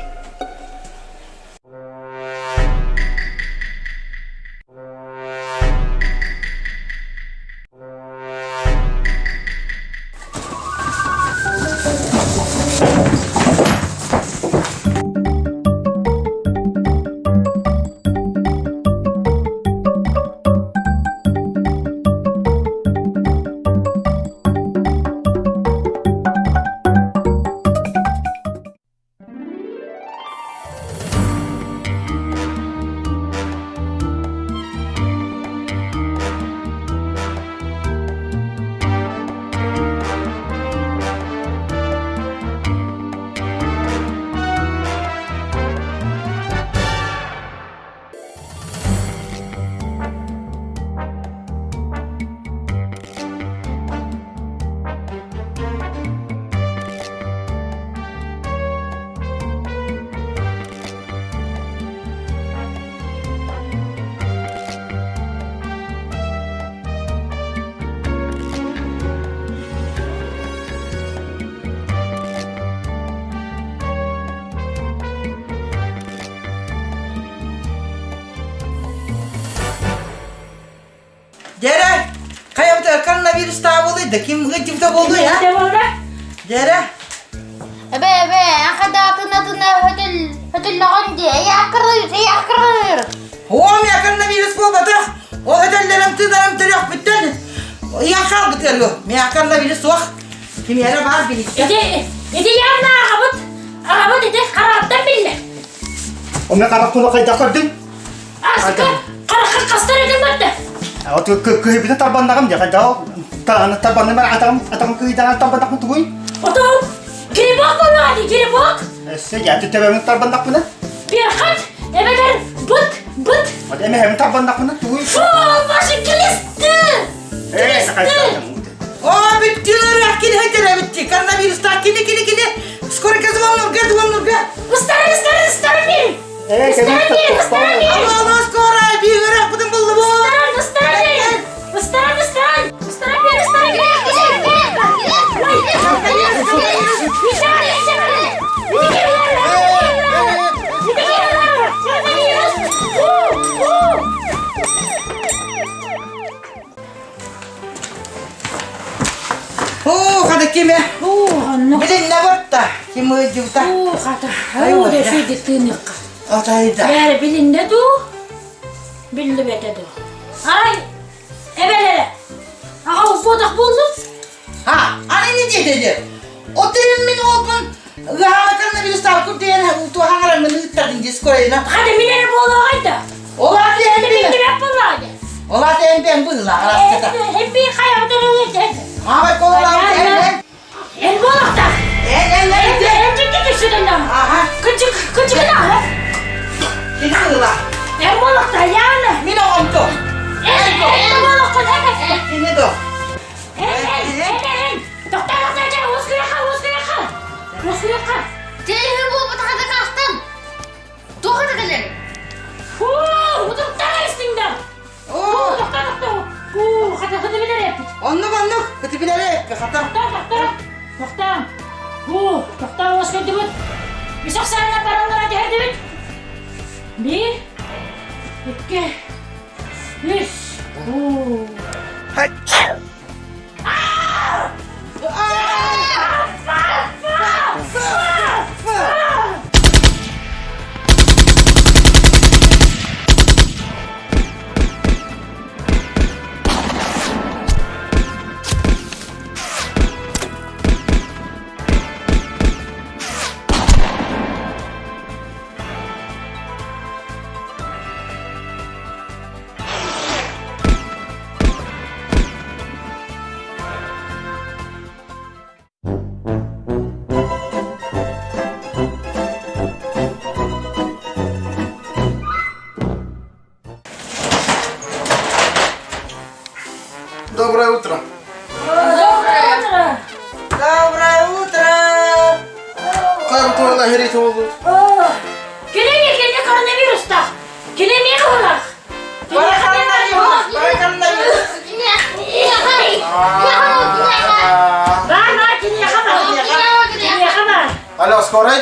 S9: да ким ыгытта болду я? Дьэрэ.
S12: Эбэ, эбэ, хадатына-тына хөтөл хөтөллөҕүн дии, эйаакырыыр, эйаакырыыр.
S9: Оо, мия коронавирус буолбатах. Ол өтөллөрүм тыынарым төрүөхпүттэн ыйан хаалбыт ыарыы. Мия коронавирус суох. Кимиэрэ баар билиттэ.
S13: Ити, ити явно аҕабыт, аҕабыт ити хараҕыттан биллэр.
S11: Оме харахпын хайдах көрдүҥ?
S13: Аска харахха хастар этим батта.
S11: Вот кыһыйбыта тарбаннаҕым дьэ хайдах тарбанным атаҕым атаҕым кыһыйдаҕын тарбаннахпын тугуй?
S13: Отон грибок буоллаҕа дии грибок.
S11: Өссө дьэ төбөмүн тарбаннахпына?
S13: Перхот эбэтэр быт быт.
S11: Вот эмэһэбин тарбаннахпына тугуй?
S13: Фу, ваши глисты!
S11: Глисты!
S9: О, бүттүлэр кини хайтара бүтти. Коронавирустаах кини кини кини. Скоро звоннурга звоннурга.
S13: Ыстарын ыстарын ыстарын бери. Ыстарын бери ыстарын бери.
S9: Алло, скоро бигер бутун булду бу.
S13: Ыстарын ыстарын бери. Ыстарын ыстарын. Ыстарын бери ыстарын бери.
S9: Оо, хата киме? Билиннэ барта. Ким ыйдыбыта?
S13: Оо, хата. Оо, да шүйді тыыныққа.
S9: Атайда.
S13: Бәрі билинне дуу, биллибэтэ дуу. Арай, эбэлэрэ, аҕа укпуотах буоллун?
S9: Ha, аны не диэтэ Отын мин олбун ыаҕа коронавирустаах курдуйан туохаҥараммын ыыттардын дии скорайна.
S13: Хата мин эрэ буолуоҕай да.
S9: Ол аты эн
S13: Билбэт буоллаҕа
S9: Ол аты эн бэн быһыылаах араската.
S13: Эн би хайаҕытар эн
S9: Аабай кололаабыт эн эн.
S13: Эн буолахта.
S9: Эн эн эн.
S13: Эн дьикки түсүдэн
S9: Аха.
S13: Кычык кычыгына.
S9: Кини быһыылаах.
S13: Эн буолахта яаны.
S9: Мин оҕом то.
S13: Эн эн буолаххын эн.
S9: Кини до.
S13: Эн эн эн эн. Тоқтаа тоқтаа дьэ уоскуйахха уоскуйахха. Уоскуйахха.
S12: Тиһи буолбатаха да каастан. Туох это кэлэр?
S13: Фу, утуктаа истиҥ да. Оо, тоқтаа тоқтаа. Фу, хата хата билэр эппит.
S9: Оннук оннук, хата билэр эппит хата.
S13: Тоқтаа тоқтаа. Тоқтаа. Фу, тоқтаа уоскуйдубут. Үс ахсаанна бараллара түһэрдибит. Биир, икки, үс. Фу.
S10: Доброе утро.
S13: Доброе утро.
S9: Доброе утро.
S10: Как тула херит oldu?
S13: Кини кини коронавирустаах. Кини эмиэ кыһылаах.
S9: Бара коронавирус, бара коронавирус.
S13: Бар бар киниэхэ бар. Киниэхэ бар.
S10: Алло, скорый?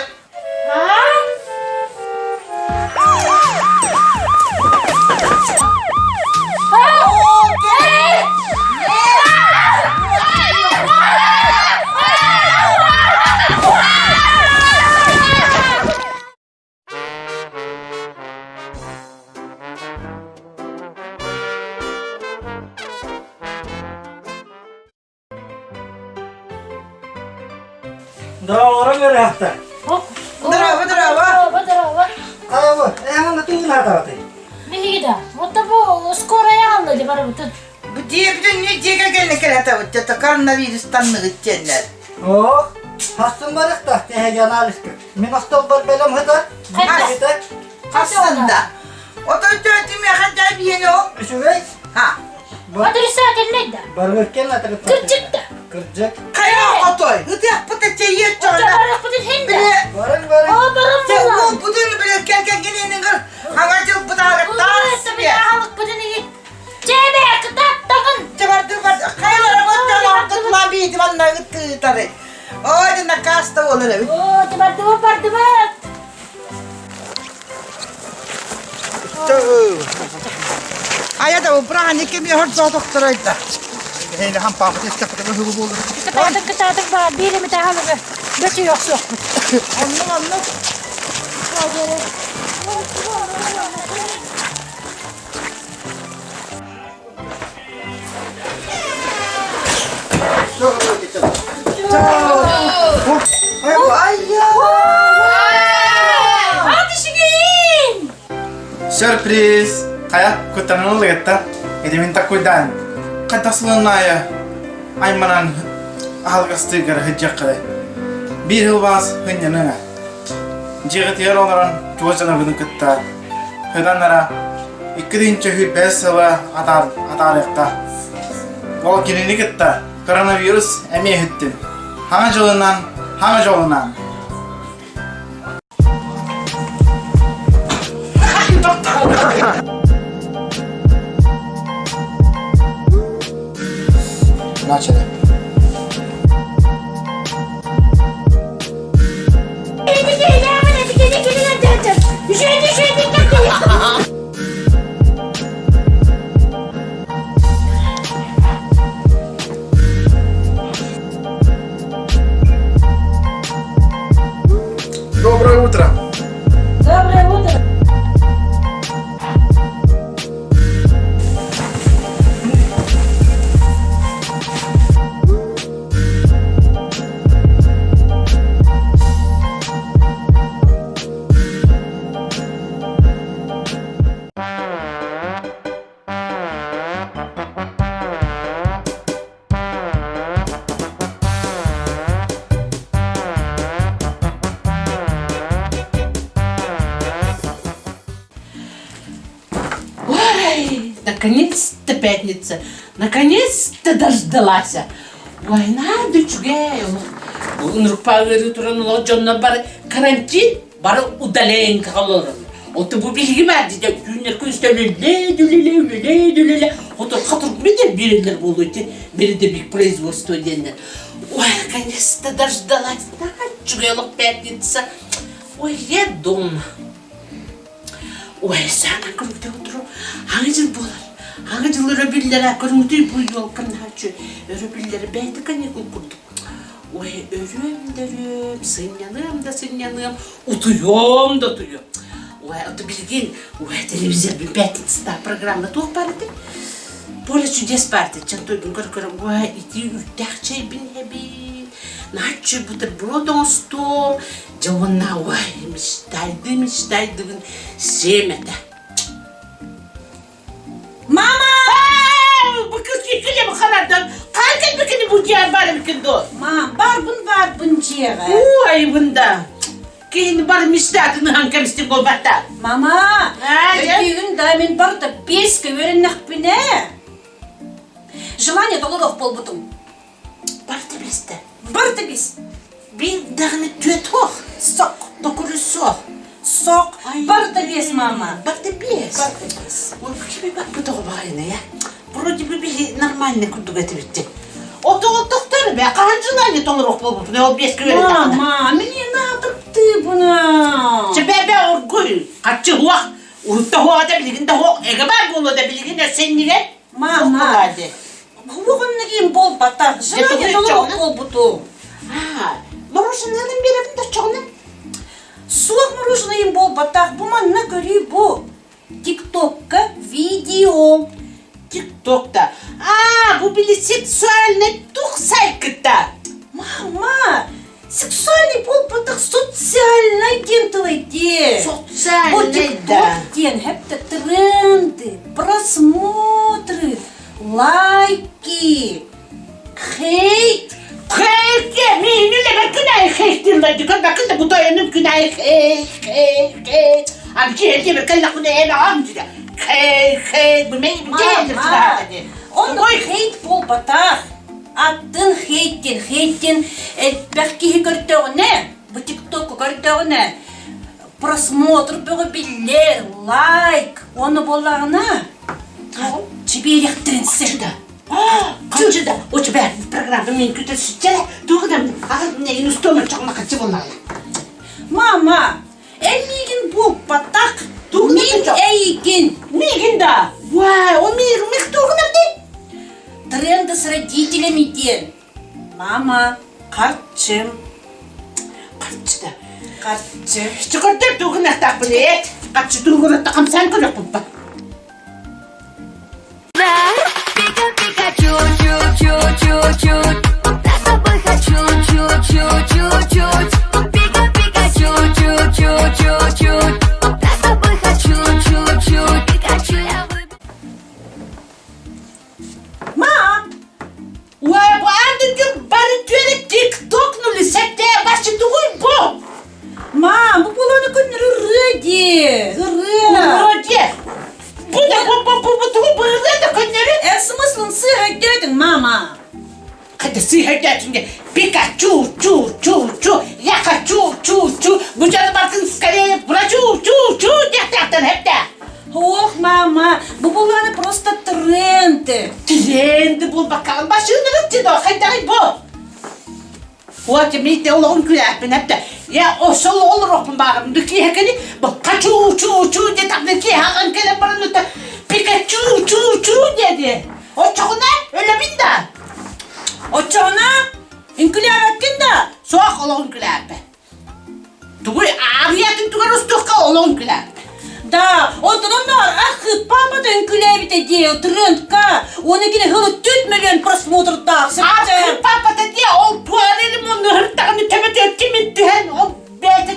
S7: Здорово, ребята!
S9: Здорово, здорово!
S13: Здорово, здорово!
S7: Ава, эһаны тыынатааты.
S13: Биһиги да, вот бу скорая алла деп барыбытын.
S9: Бу дие бүтүн дие кэлгэнне кэлэтэ бут коронавирус танныгыт диэннэр.
S7: Ох, хастын барықта, тэһэги анализка. Мин остолбар бэлэм хыта.
S9: Хастын да. Отой төтүмэ ханжай биэни ол.
S7: Үчүгэй?
S9: Ха.
S13: Отрицательный да.
S7: Барыгыккен атырыт.
S13: Кырдьык да.
S7: Кырдьык.
S9: Хайа отой. Ытыахпыт эчейет чорда.
S13: Барыахпытын хин да.
S7: Барың барың.
S13: О, барың
S9: Те
S13: була.
S9: ол бутун биле келген гененин хаңа жыл бутаарыктаас.
S13: Чебе, кытаттагын.
S9: Чабарды бар. Хайалара боттан ортотулан бийди манна ыттытары. Ой, дина каста болар эбит.
S13: О, барды барды бат.
S9: Ая да упрани кем я хорзо докторайда.
S11: Эһэйли хампаахыт истэххитинэ ыһылы буолар.
S13: Кытаатык кытаатык баар биир эмит аһалыгы бөтүй охсуохпут.
S3: Оннук оннук.
S2: Сюрприз! Хайа, куттанан ылыгытта. Ити мин таккуйдаан. Хайдах сылыннаайа айманан аһалгастыыгар сылдьыаххытай. Биир сыл баас сынньаныҥа. Дьиэҕитигэр олорон чугас дьонобутун кытта сытан ара 2025 сыла атаарыахха. Ол кинини кытта коронавирус эмиэ иһиттин. Хаҥа дьылынан, хаҥа дьолунан! Начали. Доброе утро!
S13: Доброе утро!
S6: Ой, наконец-то пятница, наконец-то дождалась. Ой, надо үчүгэй. Ынырыкпа ыарыы туран олох дьоннор бары карантин, бары удаленкаҕа олороллор. Оту бу биһиги баар дии түүннэр күнүстэн үлэлээ үлэлээ үлэлээ үлэлээ хоту хатыргы диэн биэрэллэр буолуо ити передовик производство диэннэр. Ой, наконец-то дождалась. Үчүгэй олох пятница. Ой, я дома. Ой, саана көрүҥтэ утуру аҥы дьыл буолар. Аҥы дьыл өрөбүллэрэ көрүҥтүй бу елка наһааччы өрөбүллэрэ бэйэтэ каникул курдук. Ой, өрүөм да өрүөм, сынньаныам да сынньаныам, утуйуом да утуйуом. Ой, ото билигин, ой, телевизор пятница программа туох баар этэй? Поле чудес баар этэ. Чан тойбун көр-көр, ой, ити үүттээх чэйбин иһэбин, наһааччы бутерброд оҥостуом, Дьэ уонна ой, мечтайды, мечтайдыбын сиэм этэ.
S13: Мама!
S6: Бу кыз киккиле бу харадан қай кэлбикини бу дьиэр бар эбикин дуо?
S13: Мам, барбын барбын дьиэҕэ.
S6: Уу айыбын да. Киһини бар мечтатын ыһан кэбистик буолбатта.
S13: Мама, өйдүүгүн да мин барыта бес көбөрөннөхпүнэ. Желание толоруох буолбутум.
S6: Барыта бестэ.
S13: Барыта бес.
S6: Биир даҕаны түөт суох.
S13: Сок.
S6: Токуру суох.
S13: Сок. Барыта бес, мама.
S6: Барыта бес.
S13: Барыта бес.
S6: Ой, кими барбыт оҕо баҕайына я? Вроде бы биһи нормальный курдук этибиттик. Отоҕо тохтор бе, хаһан желание толоруох буолбутун, ол бес күөрэ
S13: Мама, мне надо ты буна.
S6: Чебебе оргуй, хаччы хуах, урутта хуаҕа да билигин да хуох, эгэ баар буолуо да билигин өссеннигэр.
S13: Мама, Хуоҕуннагин буолбата, желание толоруох буолбуту.
S6: Мороженое биэрэбин да чоҕуна?
S13: Суох мороженое буолбатах, бу манна көрүү бу. Тиктокка видео.
S6: Тиктокта. А, бу били сексуальный тух сайкыта.
S13: Мама, сексуальный буолбатах, социальный диэн тыл эти.
S6: Социальный,
S13: Бу тикток
S6: да.
S13: диэн хэптэ тренды, просмотры, лайки, хейт.
S6: Хейт, миини лебе күнай хейт диэн бакын да бутайыным күнай хейт, хейт, хейт. Ам киһи бер кэллэ күнэ эн ам дия. Хейт, хейт, бу мен
S13: Мама, он хейт буолбатах. Аттын хейттин, хейттин элбэх киһи көрдөҕүнэ, бу тиктокку көрдөҕүнэ, просмотр бөҕө биллэр, лайк, уонна буоллаҕына, чибиэриэхтэрин сөп.
S6: Хаччы да, у тебя программа мен күтер сүтчэ, туох да ағыр устуома чоҕуна хаччы буоллаҕына.
S13: Мама, эн миигин буолбатах, мин эйигин.
S6: Миигин да. Вай, ол миигин мих туох да
S13: Тренды среди.
S20: диэн. Мама, харчым.
S3: Харчы да.
S20: Харчы.
S3: Чөкөрдөр тугун ахтаахпын эт. Харчы тугун хамсаан көрөкпүн.
S1: Пика, Пикачу, чу, чу, чу, чу. Я с тобой хочу, чу, чу, чу, чу. Пика, Пикачу, чу, чу, чу, чу. Я с тобой хочу, чу, чу, Пикачу. Я выберу.
S3: Ма! Уай, бу ардыгы бары түөрэ тиктокнули сэтээ башы тугуй бу?
S20: Мам, бу буолуону көннөрү ырыа дии. Ырыа.
S3: Ырыа дии. Бу да бу бу бу бу тугу бу ырыа да көннөрү?
S20: Эн смыслын сыыһа өйдөөтүҥ, мама.
S3: Хата сыыһа өйдөөтүҥ дии. Пикачу, чу, чу, чу, я хочу, чу, чу, бу дьону бартын скорее врачу, чу, чу диэхтээхтэн хэптэ.
S20: Ох, мама, бу буолааны просто тренд.
S3: Тренд буолбакка машинаны тидо хайдаҕый бу? Вот миите олоҕун күлээппин эптэ. Я осол олоруохпун баарым киэһэкини бу хочу чу чу диэтэхпинэ киэһэҕин кэлэн баран ыта Пикачу чу чу диэди. Оччоҕуна өлөбүн да.
S20: Оччоҕуна үҥкүлээбэккин да?
S3: Суох олоҕун күлээппэ. Тугуй аарыйатын тугар устуохха олоҕун күлээппэ.
S20: Да, онтон онноор ах папата үҥкүлээбитэ дии трендка. Уонна кини хылы 4 миллион просмотрдаах.
S3: Ах папата дии ол туарелим онну хыртаҕыны төбөтө кимин түһэн ол бэйэтэ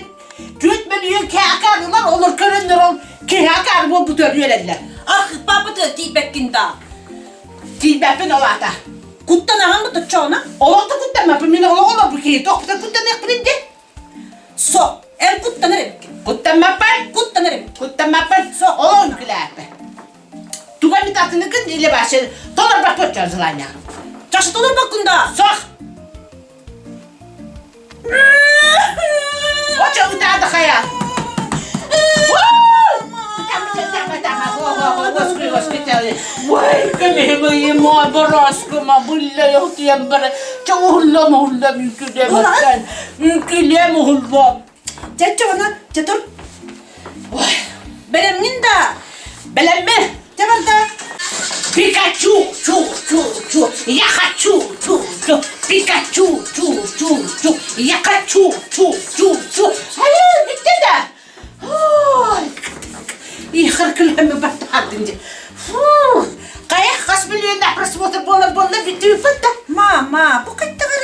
S3: 4 миллион кээкаарылар олор көрөннөр ол киһи буолбут үөрэллэр.
S20: Ах папата тиийбэккин да.
S3: Тиийбэппин ол аата.
S20: Куттанаҕын бу точчоҕуна?
S3: Олох да куттаммаппын мин олох олорбут киһи тохпута куттаныахпын дии.
S20: Со, эн куттанар эбиккин.
S3: Куттаммаппын.
S20: Куттанар эбиккин.
S3: Куттаммаппын. Со, олоҕун күлээппин. Туга эмит атыныкын или вообще толорбаппын желание.
S20: Чашы толорбаккын да?
S3: Сох. Очо ытаады хайа. Ой, көмөһүм бороскума булла йохтуям бара. Ча ухуллам ухуллам үкүлем үкүлем ухуллам.
S20: Чачча она чатыр. Ой, бэлэмҥин да?
S3: Бэлэммин.
S20: Чэ барда.
S3: Пикачу, чу, чу, чу, я хочу, чу, чу, Пикачу, чу, чу, чу, я хочу, чу, чу, чу. Hayır, bitti de. Ой, ихыр күләме баттадын. Фу, кая хас миллионна просмотр буола буолла бүтүү фатта.
S20: Мама, бу кыттыгыр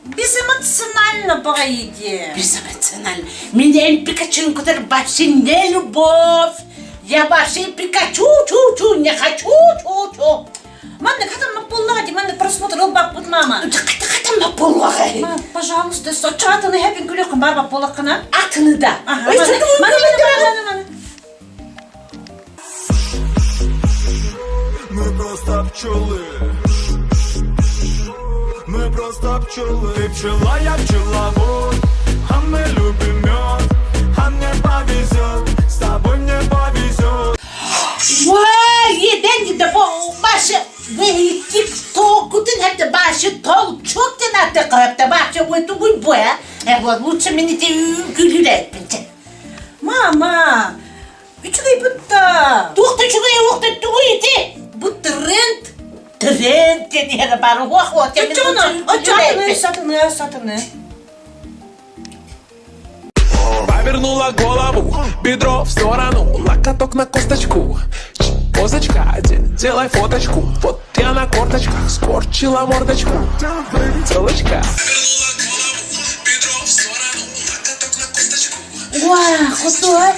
S20: безэмоционально баҕайы дии.
S3: Безэмоционально. Меня Пикачу который вообще не любовь. Я вообще Пикачу, чу, чу, не хочу, чу, чу.
S20: Маннык хатаммат буоллаҕа дии, маннык просмотр ылбаппыт мама.
S3: Хатаммат буоллаҕа.
S20: Мам, пожалуйста, соччо атыны хэпин күлүөххүн баар буоллаххына.
S3: Атыны да.
S20: Ага, маны, маны, маны, маны.
S10: Мы просто пчелы. Мы просто пчелы. Ты пчела, я пчеловод. А мы любим мед. А мне повезет. С тобой мне повезет.
S3: Вай, еден да бу башы ve TikTok'un hep de başı tol çok denette hep de başı bu bu bu ya. E bu лучше мени те күлүр этпинче.
S20: Мама, үчүгэй бутта.
S3: Туох үчүгэй уохта тугуй ити?
S20: Бу тренд.
S3: Тренд диэн бар уох уох.
S20: Оччоҕуна, оччо атыны, сатыны, сатыны.
S22: Повернула голову, бедро в сторону, локоток на косточку. Позочка, делай фоточку. Вот я на корточках скорчила мордочку. Телочка.
S3: Уа, хотуа.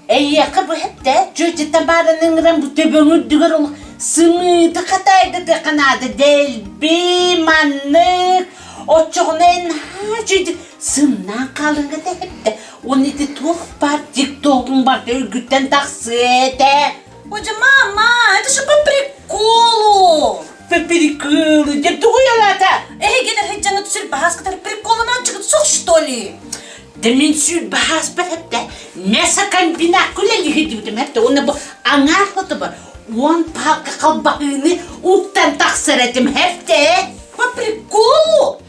S3: Эйиэхэ бу хэттэ, чүөчэттэн баарыныҥыран бу төбөҥ үрдүгэр ол сымыыты хатаайдаты ханаады дэлби маннык оччоҕуна наһаа үчүгэйдик сымнаан хаалыҥҥа тэһэптэ уонна ити туох баар тиктогуҥ барыта үргүттэн тахсыа этэ.
S20: Ой, мама, это же по приколу.
S3: По приколу, дьэ тугуй алата?
S20: Эһиги сылдьаҥҥыт сүр баһааскытар приколунааччыгыт суох что ли?
S3: Да мин сүр баһааспар хэптэ мясокомбинат үлэлиһидибитим хэптэ уонна бу аҥаар хотобор уон палка халбаһыыны уктан тахсар этим хэптэ.
S20: По приколу?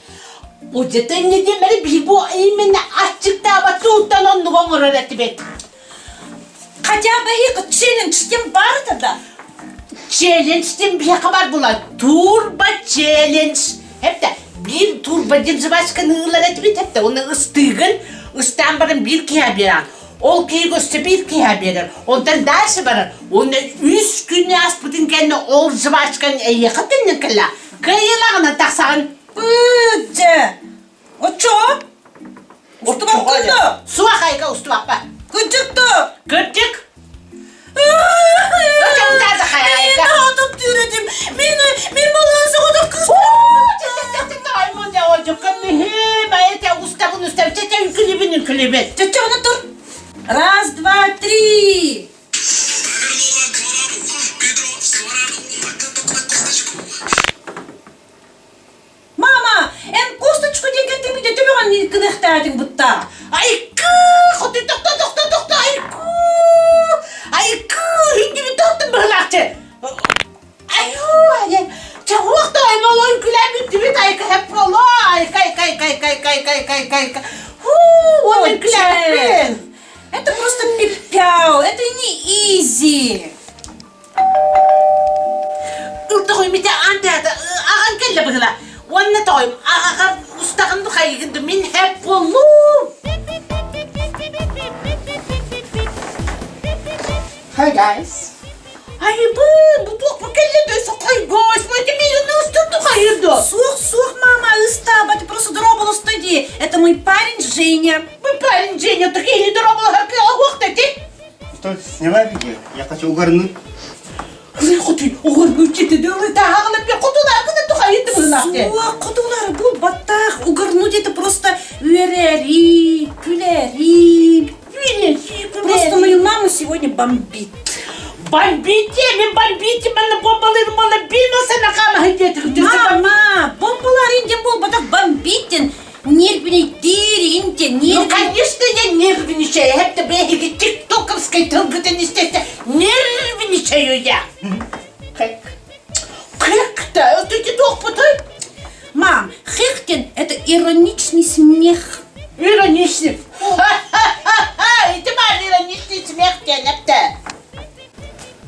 S3: Удьата инньэ диэмэри биһи бу именно аччыктаабат сууттан оннук оҥорор этибит.
S20: Хотя бы их челлендж тем бар тогда.
S6: челлендж диэн биһиэхэ бар була. Турбо челлендж. Эптэ биир турбо диэн жвачканы ылар этибит эптэ. Оны ыстыыгын, ыстаан баран биир киһи биэрэн. Ол киһи өссө биир киһи биэрэр. Онтон дальше барар. Уонна үс күн ааспытын кэннэ ол жвачкаҥ эйиэхэ төннөн кэллэ. Кыайыылааҕынан тахсаҕын.
S20: Дьэ, оччоҕо? Устубаккын да?
S6: Суох айга устубаппа.
S20: Кырдьык да?
S6: Кырдьык.
S20: Мин мин балаан соҕотох кыыс. Раз, два, три. Мама, эн косточку диэн кэммитэ төбөҕөн кыныахтаатыҥ бутта.
S6: Айкы, хоту тохто тохто тохто айкы. Айкы, хүндүбүт тоттум быһылаахчы. Айуу, айа. Чаҕуох да аймалон күлэн бүттүбүт айка хэпполо айка айка айка айка айка айка айка айка айка. Хуу, уон күлээппин.
S20: Это просто пипяу, это не изи.
S6: Ылтоҕой мите аан аҕан кэллэ быһыла. Уонна тоҕойум аҕаҕар устаҕын хайыгын да мин хэп буоллум.
S2: Hi guys.
S6: Айбын, бу туох бу кэллэ да сохойгоос, мой миигин ыстырды хайырды.
S20: Суох, суох, мама, ыстаабат, просто дорооболосто дии. Это мой парень Женя.
S6: Мой парень Женя, так или дорооболоһар кыа ти.
S11: Что, сняла видео? Я хочу угорнуть.
S20: Хотулар бу баттах угорнуть это просто үөрэри, күлэри. Просто мою маму сегодня бомбит.
S6: Бомбите, мен бомбите, мен бомбалырым, мен билмесен
S20: Мама, бомбалар инден бол, батах бомбиттен. Нервничтир, инте,
S6: Ну, конечно, я нервничаю. Это беги тиктоковской тылгытын естественно. Нервничаю я. Как? Как-то? Это не тохпутай.
S20: Мам, хехтен – это ироничный смех.
S6: Ироничный? Ха-ха-ха! Это мам, ироничный смех, тенепте.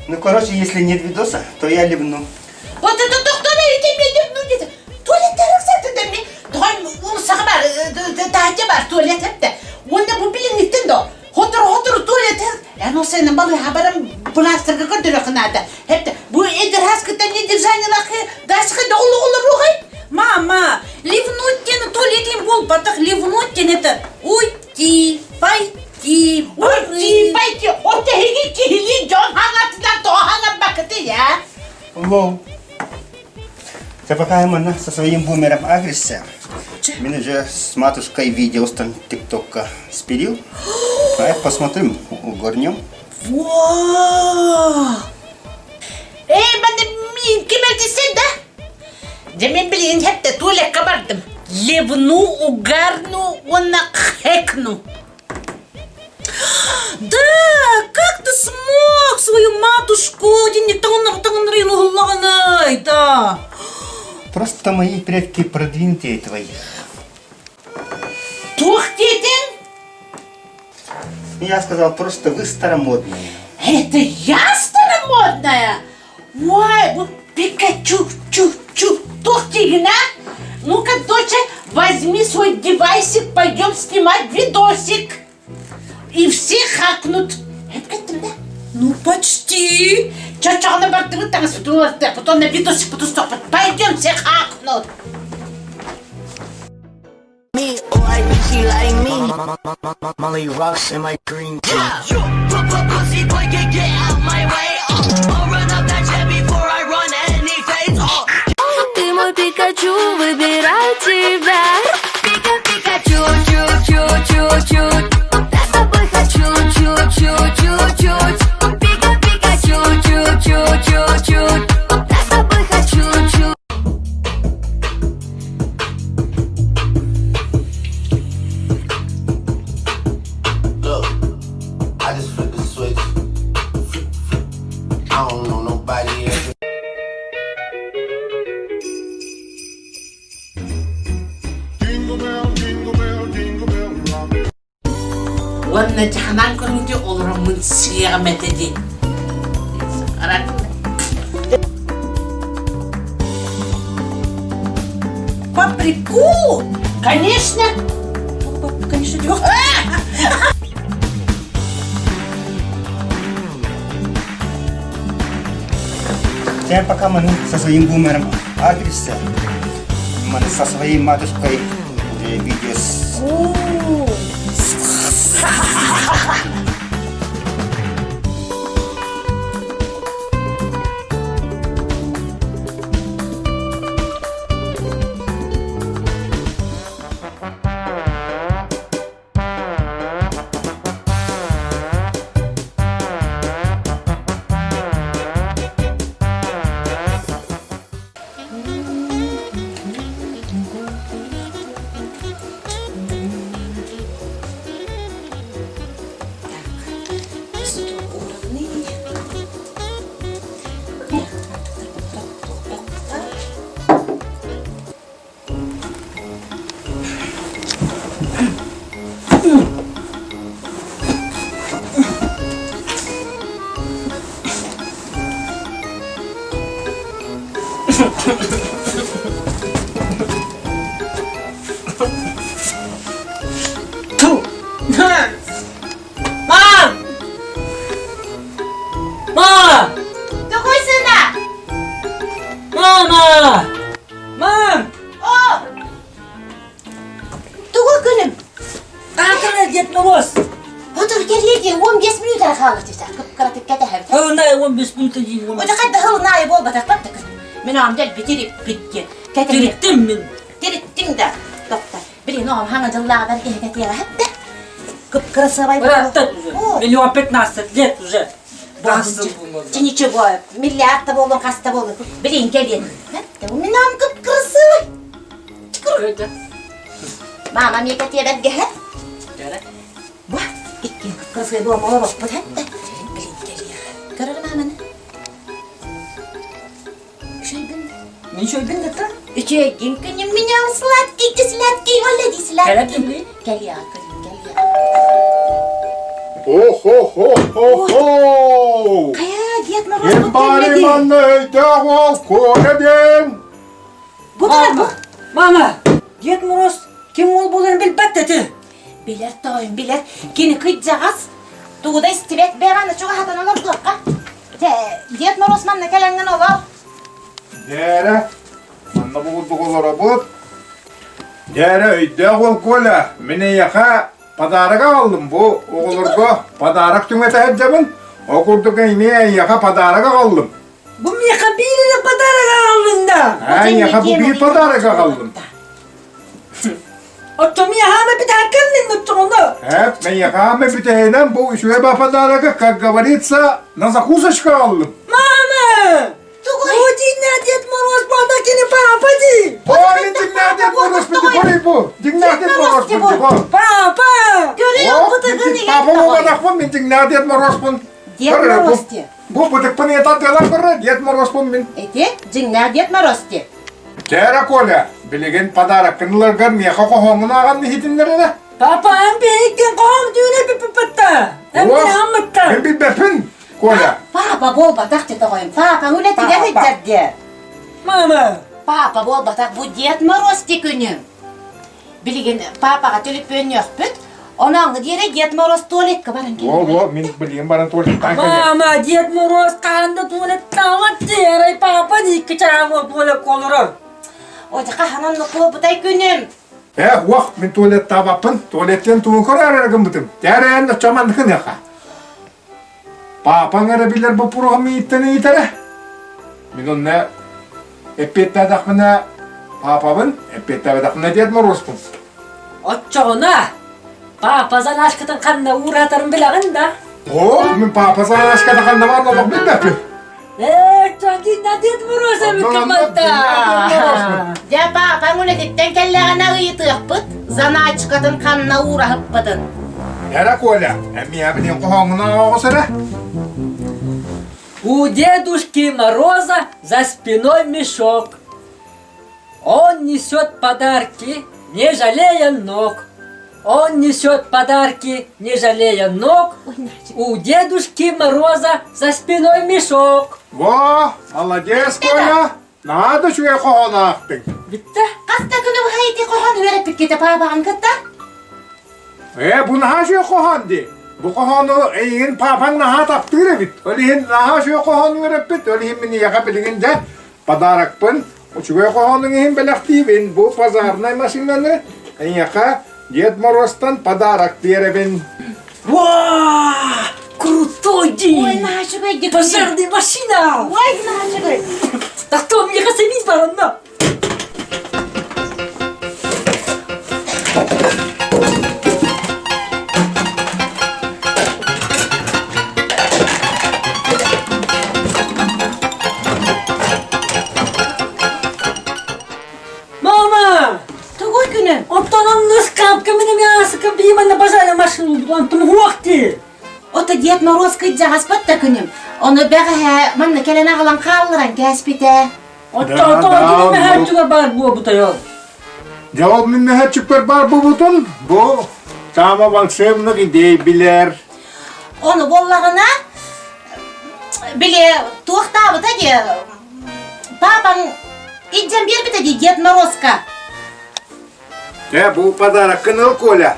S11: Ну, короче, если нет видоса, то я ливну.
S6: Вот это доктор, это меня ливну. Туалет тарахсаты Тоҕой уулуссаҕа баар, таһырдьа баар туалет эттэ. Уонна бу билиҥҥиттэн да хотору-хотору туалет эн ол сайынан балыыһа баран былаастарга көрдөрүөххэ наада. Эптэ бу эдэрхаскыттан недержаниелахы дальше да олоҕолоруохай?
S20: Мама, ливнуть диэн туалет им буолбатах, ливнуть диэн это уйти, пойти,
S6: Уйти, пойти, от эһиги киһилии дьон хаҥатынан тоҕо хаҥарбаккытый, а?
S11: Лол. Ты пока она со своим бумером агресся. Мен уже с матушкой видео там тиктокка спилил. Давай посмотрим, угорнем.
S20: Вау!
S6: Эй, мен мин ким элтисен да? Дьэ мин билигин хэттэ туалекка бардым. Ливну, угарну уонна хэкну.
S20: Да, как ты смог свою матушку да.
S11: Просто мои предки продвинутее твоих.
S6: Туох диэтиҥ?
S11: Я сказал, просто вы старомодные.
S6: Это я старомодная? Ой, вот Пикачу, чу, чу, туох диигин, а? Ну-ка, доча, возьми свой девайсик, пойдем снимать видосик. И все хакнут. Это да?
S20: Ну, почти.
S6: Чачаҕына бардыбыт таҥас потом на видосик буду стопать. Пойдем все хакнут.
S15: Me, oh, I think she like me. Molly rocks in my green tea.
S21: Pussy boy can get out my way. Oh, I'll run up that jet before I run any phase. Oh.
S8: Ты мой Пикачу, выбираю тебя.
S1: Пика, Пикачу, чу, чу, чу, чу. Я с тобой хочу, чу, чу, чу, чу. Пика, Пикачу, чу, чу, чу, чу. Я с тобой хочу, чу.
S15: Look, I just flipped the switch. Flip, flip. I don't know nobody else.
S10: Jingle bell, jingle bell, jingle bell rock.
S6: Уонна дьаһанан көрүҥдүү олороммун сиэҕим этэ дии.
S20: Прикол? Конечно! Конечно,
S11: Всем пока, мы со своим бумером адресе. Мы со своей матушкой уже видео с...
S13: Мам! Ма!
S3: Тугуй сына?
S13: Мама! Мам!
S3: О! Тугу күнүм?
S13: Хаакана Дед Мороз!
S3: Отур кэлиэ 15 минут хаалар түстэ. Кып-кыратык кэтэһэбит.
S13: Ылынай 15 минут диин.
S3: Ото хайда ылынай буолбатах баттык. Мин аам дэлби тириппит диэн.
S13: Тириттим мин.
S3: Тириттиҥ да. Тохта. Билин оҕом хаҥа дьыллааҕар киһи кэтиэҕэ хэтте. Кып-кырасыабай
S13: Миллион 15 лет уже.
S3: Чи ничего, миллиард да буолун, хас да буолун. Билин кэлиэн. Мин аам кып-кырасыабай. Мама миэхэ тиэбэргэһэ. Бу икки кып-кырасыабай буолан олороппут хэтте. Билин кэлиэҕэ. Көрөр мааманы. Үчүгэйбин.
S13: Мин үчүгэйбин да
S3: Үчүгэйгин күнүм меня сладкий, ты сладкий, Оля, сладкий. Кэлиэҕэ, күнүм, кэлиэҕэ.
S5: О-хо-хо-хо-хо!
S3: Хайа, Дед Мороз
S5: Ким
S3: бу
S5: баары
S3: кэллэ дии.
S5: манна өйдөөх уол Коля диэн?
S3: Бу баар бу.
S7: Мама, Дед Мороз ким уол буоларын билбэт эти.
S3: Билэр тоойум, билэр. Кини кыдьаҕас. Тугу да истибэт бэҕаны чугаһатан олордуохха. Дьэ, Дед Мороз манна кэлэҥҥин олор.
S5: Дээрэ, манна бугурдук олоробут. Дээрэ, өйдөөх уол Коля, мин эйиэхэ подарок аҕаллым бу оҕолорго подарок түҥэтэ сылдьабын. Ол курдук эмиэ эйиэхэ подарок аҕаллым.
S7: Бу миэхэ биир эрэ подарок аҕаллыҥ да.
S5: Аа, эйиэхэ бу биир подарок аҕаллым.
S7: Оччо миэхэ бүтэһиккин оччоҕуна.
S5: Эп, миэхэ бүтэһинэн бу үчүгэй ба подарога, как говорится, на закусочку аҕаллым.
S7: Мама!
S3: Тугуй?
S7: Бу дьиҥнээх Дед Мороз буолла кини папа дии!
S5: О, мин дьиҥнээх Дед Мороз бу бу! Дьиҥнээх Дед Мороз бу
S7: Папа!
S3: Көрүөх бытыгын
S5: О, папа буолбатахпын, мин дьиҥнээх Дед Морозпун.
S3: Дед Мороз дии.
S5: Бу бытыкпын ыйытар көрө, Дед Морозпун мин.
S3: Эти, дьиҥнээх Дед Мороз дии.
S5: Чээрэ, Коля, билигин подароккын ыларгар миэхэ хоһооҥҥун ааҕан иһитиннэрэрэ.
S7: Папа, эн биһиккин хоһоом түүнэ бүппүппүттэ. Эн билэҕин
S5: Мин билбэппин, Коля.
S3: Папа буолбатах дии тоҕойум. Папаҥ үлэтигэр сылдьар диэ.
S7: Мама.
S3: Папа буолбатах, бу Дед Мороз дии күнүм. Билигин папаҕа төлөпүөннүөхпүт. Онооҥҥу диэри Дед Мороз туалекка баран кэлэр.
S5: Во, во, мин билигин баран туалеттаан кэлиэм.
S7: Мама, Дед Мороз хаһан да туалеттаабат дии, папа икки чааһы туалекка олорор.
S3: Ой, хаһан оннук буолбутай күнүм.
S5: Э, уох, мин туалеттаабаппын. Туалеттен тугун көрөр гыммытым. Тээрэн оччоманныхыныаха. Паапаҥ эрэ билэр боппуруоһум ииттэн ыйытара. Мин онно эппиэттээтэхпинэ паапабын, эппиэттээбэтэхпинэ Дед Морозпун.
S7: Оччоҕуна папа заначкатын ханна ууратарын билэҕин да?
S5: О, мин папа заначката ханна баар олох билбэппин.
S7: Ээ, Дед Мороз эбиккин балта.
S3: Дьэ, паапаҥ үлэтиттэн кэллэҕинэ ыйытыахпыт, заначкатын ханна уураһыппытын.
S5: Эрэ, Коля, эмиэ билин хоһооҥҥунан оҕус эрэ.
S7: У дедушки Мороза за спиной мешок. Он несет подарки, не жалея ног. Он несет подарки, не жалея ног. У дедушки Мороза за спиной мешок.
S5: Во, молодец, Коля! Надо үчүгэй хоһоонаахтыҥ.
S7: Бүтте.
S3: Хас да күнү быһа.
S16: ити хоһоон үөрэппиккитэ паапаҕын кытта?
S5: Ээ, бу наһаа үчүгэй хоһоон дии. Бу хоһоону эйигин паапаҥ наһаа таптыыр эбит. Ол иһин наһаа үчүгэй хоһоон үөрэппит. Ол иһин мин ийэҕэ билигин дьэ подарокпын үчүгэй хоһоонуҥ иһин бэлэхтиибин. Бу пожарнай машинаны эйиэхэ Дед Морозтан подарок биэрэбин.
S7: Ва! Крутой день!
S16: Ой, наһаа үчүгэй
S7: Пожарная машина!
S16: Ой, наһаа үчүгэй!
S7: Так то мне хасабить баранна! Мама!
S20: Тугуй күнүм?
S7: Оттон онно ыскаапка мин эмиэ бииманна базара машина онтум хуох дии.
S16: Ото Дед Мороз кыдьаҕаспат да күнүм. Ону бэҕэһээ манна кэлэн аҕалан хаалларан кээспитэ.
S7: Оттон кини мөһөөччүгэр баар буолбутай ол?
S5: Дьэ ол мин мөһөөччүкпэр баар буолбутун бу Таама волшебных идей билэр.
S16: Ону буоллаҕына били туохтаабыта дии папаҥ илдьэн биэрбитэ дии Дед Морозка.
S5: Дьэ бу подароккын ыл, Коля.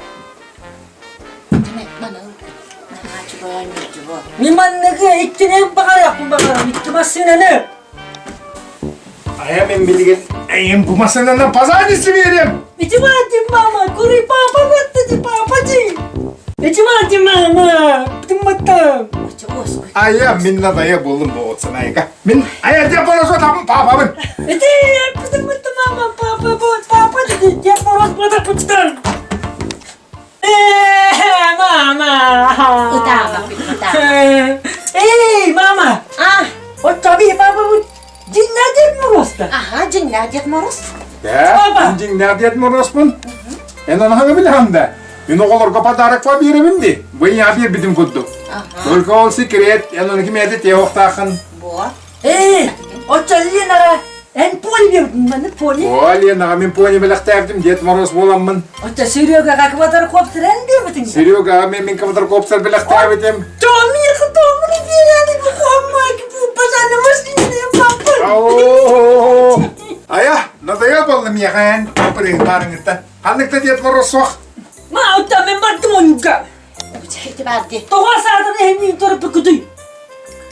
S7: Мин манныгы иккинэн баҕарыахпын баҕарам икки массыынаны.
S5: Айа мен билигин эйим бу массыынаны пожарницы берем.
S7: Ити баатым мама, кури папа батты папа ди. Ити баатым мама, тымматтам.
S5: Ая мин надая болдум боотсан айка. Мин ая Дед Мороз отамын папабын.
S7: Ити тымматты мама, папа вот папа ди Дед Мороз бата Мама!
S16: Ытаама, ытаама.
S7: Эй, мама!
S16: А?
S7: Вот таби папа вот дьиҥнээх Дед Мороз-то.
S16: Ага, дьиҥнээх Дед Мороз.
S5: Да, дьиҥнээх Дед Морозпун. Эн анаһаҥы билэҕин да? Мин оҕолорго подарок биэрэбин ди. Бу ийэ биэрбитим курдук. Только ол секрет, эн оны кимиэхэ тиэхохтааххын.
S16: Бо.
S7: Эй, оччо Ленаҕа эн пони бердин маны пони.
S5: О, Ленаҕа мин пони бэлэхтээбитим Дед Мороз буоламмын.
S7: Оччо Серегаҕа квадрокоптер эн биэрбитиҥ.
S5: Серегаҕа мен мин квадрокоптер бэлэхтээбитим.
S7: Томиха, томри биэрээни бу хоммак бу пожарный машине папа.
S5: Ая, надоел болла миэхэ эн папырыҥ Ханнык да Дед Мороз суох.
S7: Ма, оттон мен бардым онуга. Тоҕо саатан иһин мин торпукутуй?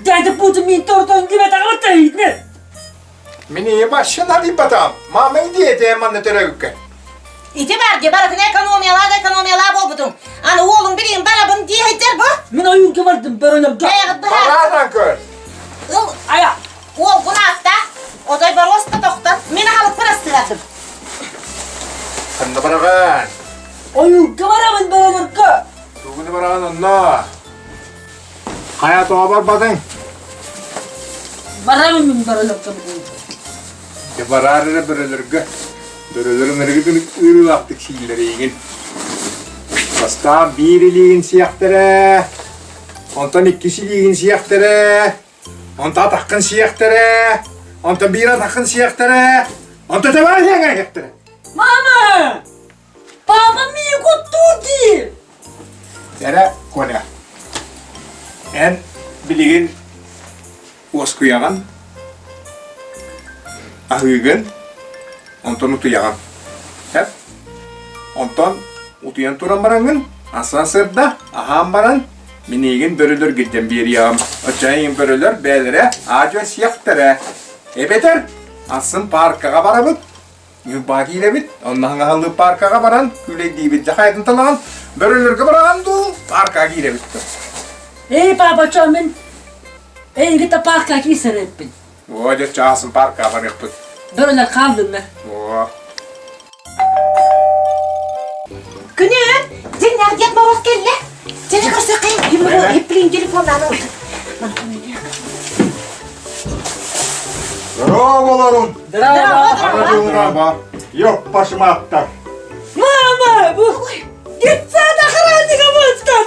S7: Дядя Путин мин тортон дибэтаҕыта иитне.
S5: Мин ебашын алипатам. Мамаң диэте манна төрөбүккэ.
S16: Ити бар ди барытын экономияла да экономияла буолбутуҥ. Аны уолуҥ билигин барабын диэһэйдэр бу.
S7: Мин ойуурга бардым бөрөлөргө.
S16: Бэйэҕит быһаар.
S5: Барадан көр.
S16: Ыл,
S7: ая.
S16: Уолгун аатта. Отой боруоста тохтот. Мин аһалыкпын астыратым.
S5: Ханна бараҕын?
S7: Ойуурга барабын бөрөлөргө.
S5: Тугуну бараҕын онно? Хайа тоҕо барбатыҥ?
S7: Барабын мин бөрөлөргө.
S5: Дьэ бараар эрэ бөрөлөргө. Бөрөлөрүҥ эргитин ыарыылаахтык сииллэр эйигин. Бастаан биир илиигин сиэхтэрэ, онтон иккис илиигин сиэхтэрэ, онтон атаххын сиэхтэрэ, онтон биир атаххын сиэхтэрэ, онтон тэбээн сиэхтэрэ.
S7: Мама! Папа миигин куттуур дии!
S5: Эрэ, Коля, эн билигин уоскуйаҕын, аһыыгын, онтон утуйаҕын. Сөп? Онтон утуйан туран бараҥҥын, аса сырда, аһаан баран, мин эйигин бөрөлөргүттэн биэриэҕим. Оччо эйигин бөрөлөр бэйэлэрэ аа-дьуо сиэхтэрэ. Эбэтэр астын пааркаҕа барабыт, Ньурбаҕа киирэбит, онно хаҥаһалыы пааркаҕа баран күүлэйдиибит. Дьэ хайатын талаҕын, бөрөлөргө бараҕын дуу, пааркаҕа киирэбит дуу?
S7: Эй, папа, чё мин эйигитэ пааркаҕа киирсэриппин.
S5: О, дьэ чаасын пааркаҕа барыахпыт.
S7: Бөрөлөр хааллыннар.
S5: О.
S16: Күнү, дьиҥнээх Дед Мороз кэллэ. Дьэ, көрсөххө, иплин телефоннаан
S5: Здорово,
S7: Здорово!
S5: Здорово! Ёп, пошматтар!
S7: Мама! Детсад охранника вот как!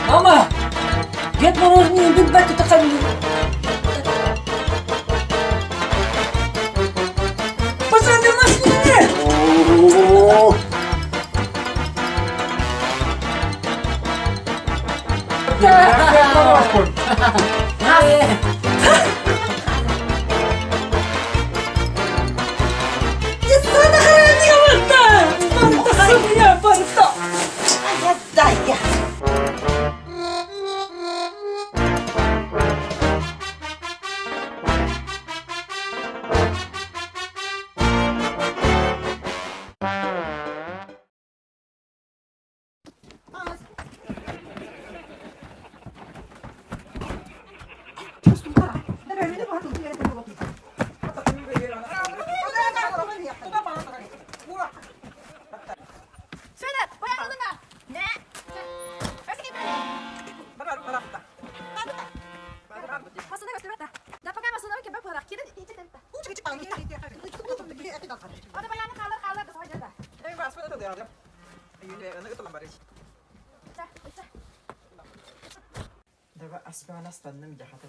S7: Мама! Дед Мороз не любит это Пацаны, машине!
S2: Даба аспаан астанным дьэ хата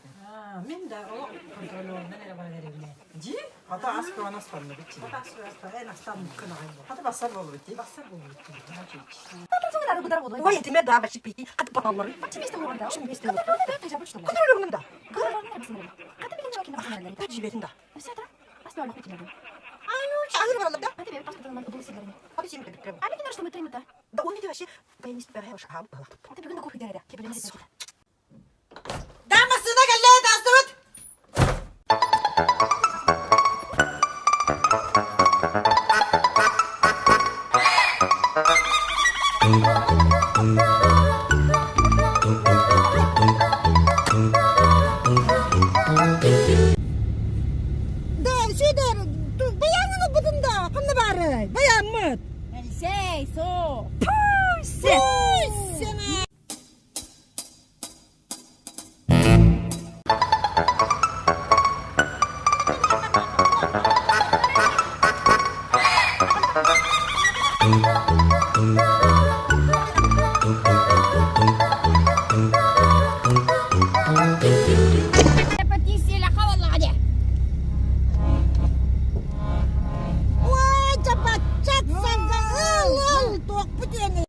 S14: Мин да олох контролерунан эрэ баран эрэбинэ.
S2: Дии? Хата аспаан астанныбыт чи.
S14: Хата аспаан астаммыккын аҕай буол.
S2: Хата бассар буолбут дии.
S14: Бассар буолбут дии.
S16: Ой, тебе да, вообще пяти. Хата потоллары. Контролерунан да. Живетин да. Да он вообще
S9: Да массыына кэллэ таастыбыт.
S3: Да, Сүдэр, баянын ылбытын да, ханна баарый? Баяммыт.
S13: Алексей, со.
S3: Пусть! Ой, чапачак сanga ыл ыл туохпут үөнүй.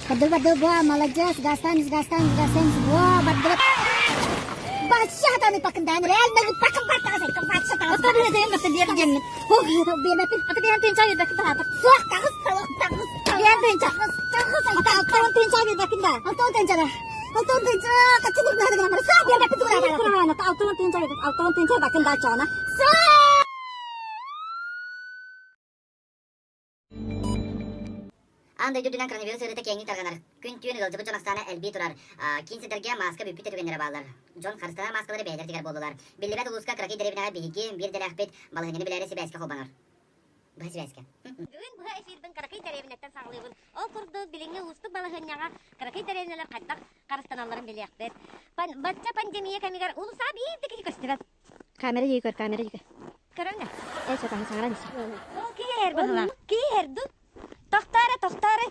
S1: Барды барды буа, молодец, гастан, гастан, гастан, буа, барды. Бачча хатаны пакындан, реально пакын бартага сайты, бачча тагыс. Ата бир ден бата бир ден. Хох, бермепин. Ата бир тенча бир бакын да. Суак тагыс, тагыс, тагыс. Бир тенча, тагыс. Ата алтон тенча бир бакын да. Алтон тенча да. Алтон тенча, качы дурна да гамар. Суак бир бакын дура. Алтон тенча, алтон тенча бакын да чона. Суак!
S17: Аан дойду үрдүнэн коронавирус ыарыыта киэҥник тарҕанар. Күн-түүн ыалдьыбыт дьон ахсаана элбии турар. Киин сирдэргэ мааска бүппүт да түгэннэрэ бааллар. Дьон харыстанар мааскалары бэйэлэрэ тигэр буоллулар. Биллибэт улууска кыракый дэриэбинэҕэ биһиги биир идэлээхпит балаһыанньаны билээри сибээскэ холбонор. Быһа сибээскэ.
S18: Бүгүн быһа эфирбин кыракый дэриэбинэттэн саҕалыыбын. Ол курдук билиҥҥи уустук балаһыанньаҕа кыракый дэриэбинэлэр хайдах харыстаналларын билиэхпит. Бачча пандемия кэмигэр уулусса биир да киһи көстүбэт.
S1: Камера дии көр, камера дии көр.
S18: Көрөҥ
S1: Э, сатаһын саҥаран ис.
S18: Ол киһи быһылаах. Киһи ду. Тохтоору, тохтоору.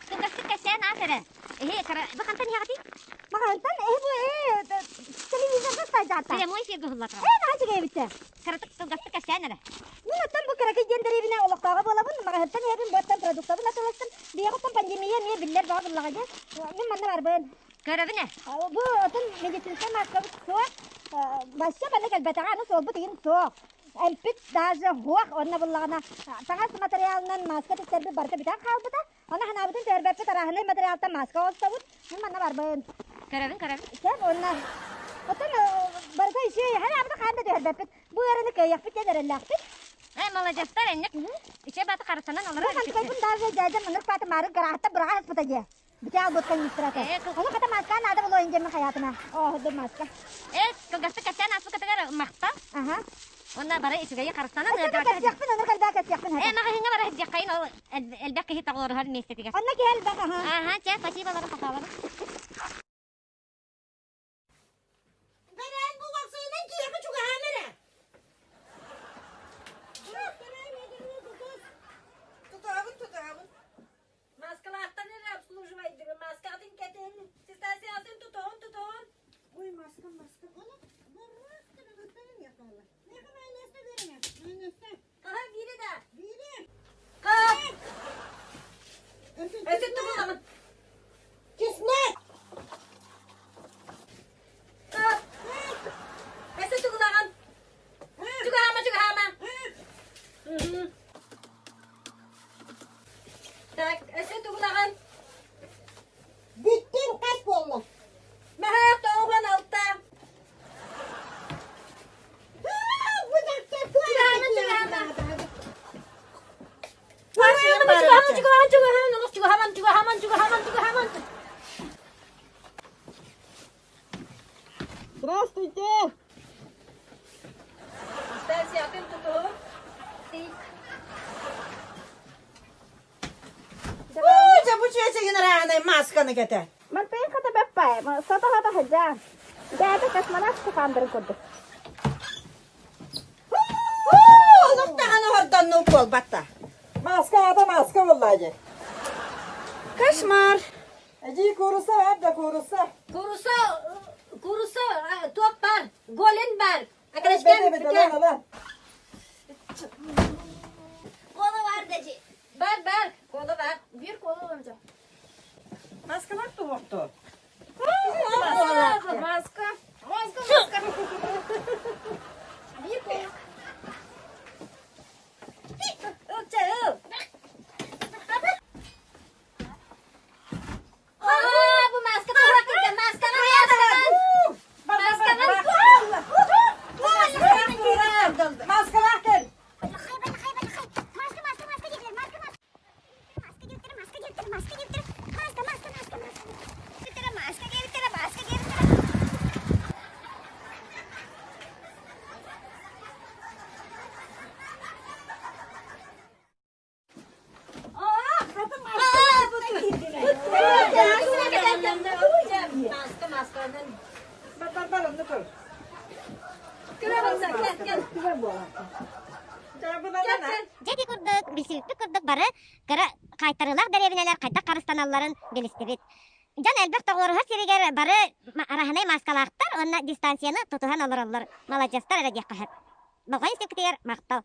S18: Кылгастык кэпсээн аас эрэ. Эһи, бу хантан иһэҕитий?
S1: Махантан эһи бу э телевизорга стайдаата.
S18: Прямой эфиргэ уһуллатара.
S1: Э, наһаа үчүгэй
S18: Кыратык кылгастык кэпсээн эрэ.
S1: Мин оттон бу кыракый диэн дэриэбинэ олохтооҕо буолабын, маҕаһыттан иһэбин, буоттан продуктабын атыыластым. Биһиэхэ пандемия эмиэ биллэр бөҕө буллаҕа дьэ. Мин манна барбын.
S18: Көрөбүн ээ.
S1: Бу отун медицинскэй мааскабыт суох. Вообще манна кэлбэтэҕэ, аны суолбут игин суох. Эмпит даже суох, онно буллаҕына таҥас материалынан мааска тиктэрбит барыта бүтэн хаалбыта. Аны ханаабытын төөрбөппүт арааһынай материалтан мааска оҥостобут. Мин манна барбын.
S18: Көрөбүн, көрөбүн.
S1: Сөп, уонна оттон барыта үчүгэй, ханаабыты хаан да түһэрбэппит. Бу ыарыыны кыайыахпыт диэн эрэллээхпит.
S18: Э, молодецтар, энник. Үчүгэй бааты харыстанан олорор.
S1: Бу хантыкайбын даже дьээдьэм ынырык бааты маарык гарааһыттан быраҕа сыспыта дии. Бүтэ албыт канистрата. Ону хата маска наада болуойун диэммин хайаатына. Оо, маска.
S18: Э, кылгастык кэпсээн ааспыкытыгар махтал.
S1: Аха.
S18: Уонна бары үчүгэйи харыстанан
S1: ыардыбакка. Кэпсиэхпин, ону кэлбээ кэпсиэхпин.
S18: Э, маҕаһыыҥҥа бара сылдьыаххайын, ол элбэх киһи тоҕуоруһар миэстэтигэр.
S1: Онно киһи элбэх, аха.
S18: Аха, чэ, спасибо, лара пахалара.
S3: Бэрээн бу уопсайынан киһиэхэ чугаһаан эрэ. Тутаабын, тутаабын.
S13: Маскалаахтан эрэ обслуживайдыгы. Маскаҕытын кэтин, дистанцияларын тутуһун, тутуһун.
S3: Ой, маска, маска. Оны
S13: Хаһан биири да? Биири. Хас. Өсө тугуламын.
S3: Чеснок.
S13: Хас. Өсө тугулаган. Чугаһаама, чугаһаама. Так, өсө тугулаган.
S3: Бүттүн хас буолла?
S13: Маһаах 96.
S3: Здравствуйте! Ой, бу чүөчэгин ырааһынай масканы кэтэ.
S1: Мантайын хата баппай, сата-хата хадьаан. Бэйэтэ космонавт скафандрын курдук.
S3: Олох даҕаны хордоннуу буолбатта.
S2: Маска аата маска буолла дии.
S3: Кошмар.
S2: Эдьиий кууруса бар да кууруса.
S13: Кууруса, кууруса туох бар, голен бар.
S2: Бэт эбит ылан ылан.
S13: Кола бар дежи. Бар бар, кола бар. Bir кола olacak.
S2: Маскалар туохту.
S13: Маска, маска, маска. Bir кола. Ыл, Аа, бу маска туох кэлдэ, маскаҕын, маскаҕын. Маскаҕын.
S2: Маскалаах кэл.
S13: Маска, масканан.
S2: Бар бар бар онно көр.
S18: Дьэ курдук, билсибиппит курдук бары кыра хаайтарыылаах дэриэбинэлэр хайдах харыстаналларын билистибит. Дьон элбэх тоҕуоруһар сиригэр бары араһынай мааскалаахтар уонна дистанцияны тутуһан олороллор. Маладьыастар эрэ диэххэ сөп. Болҕойон истибиккитигэр махтал.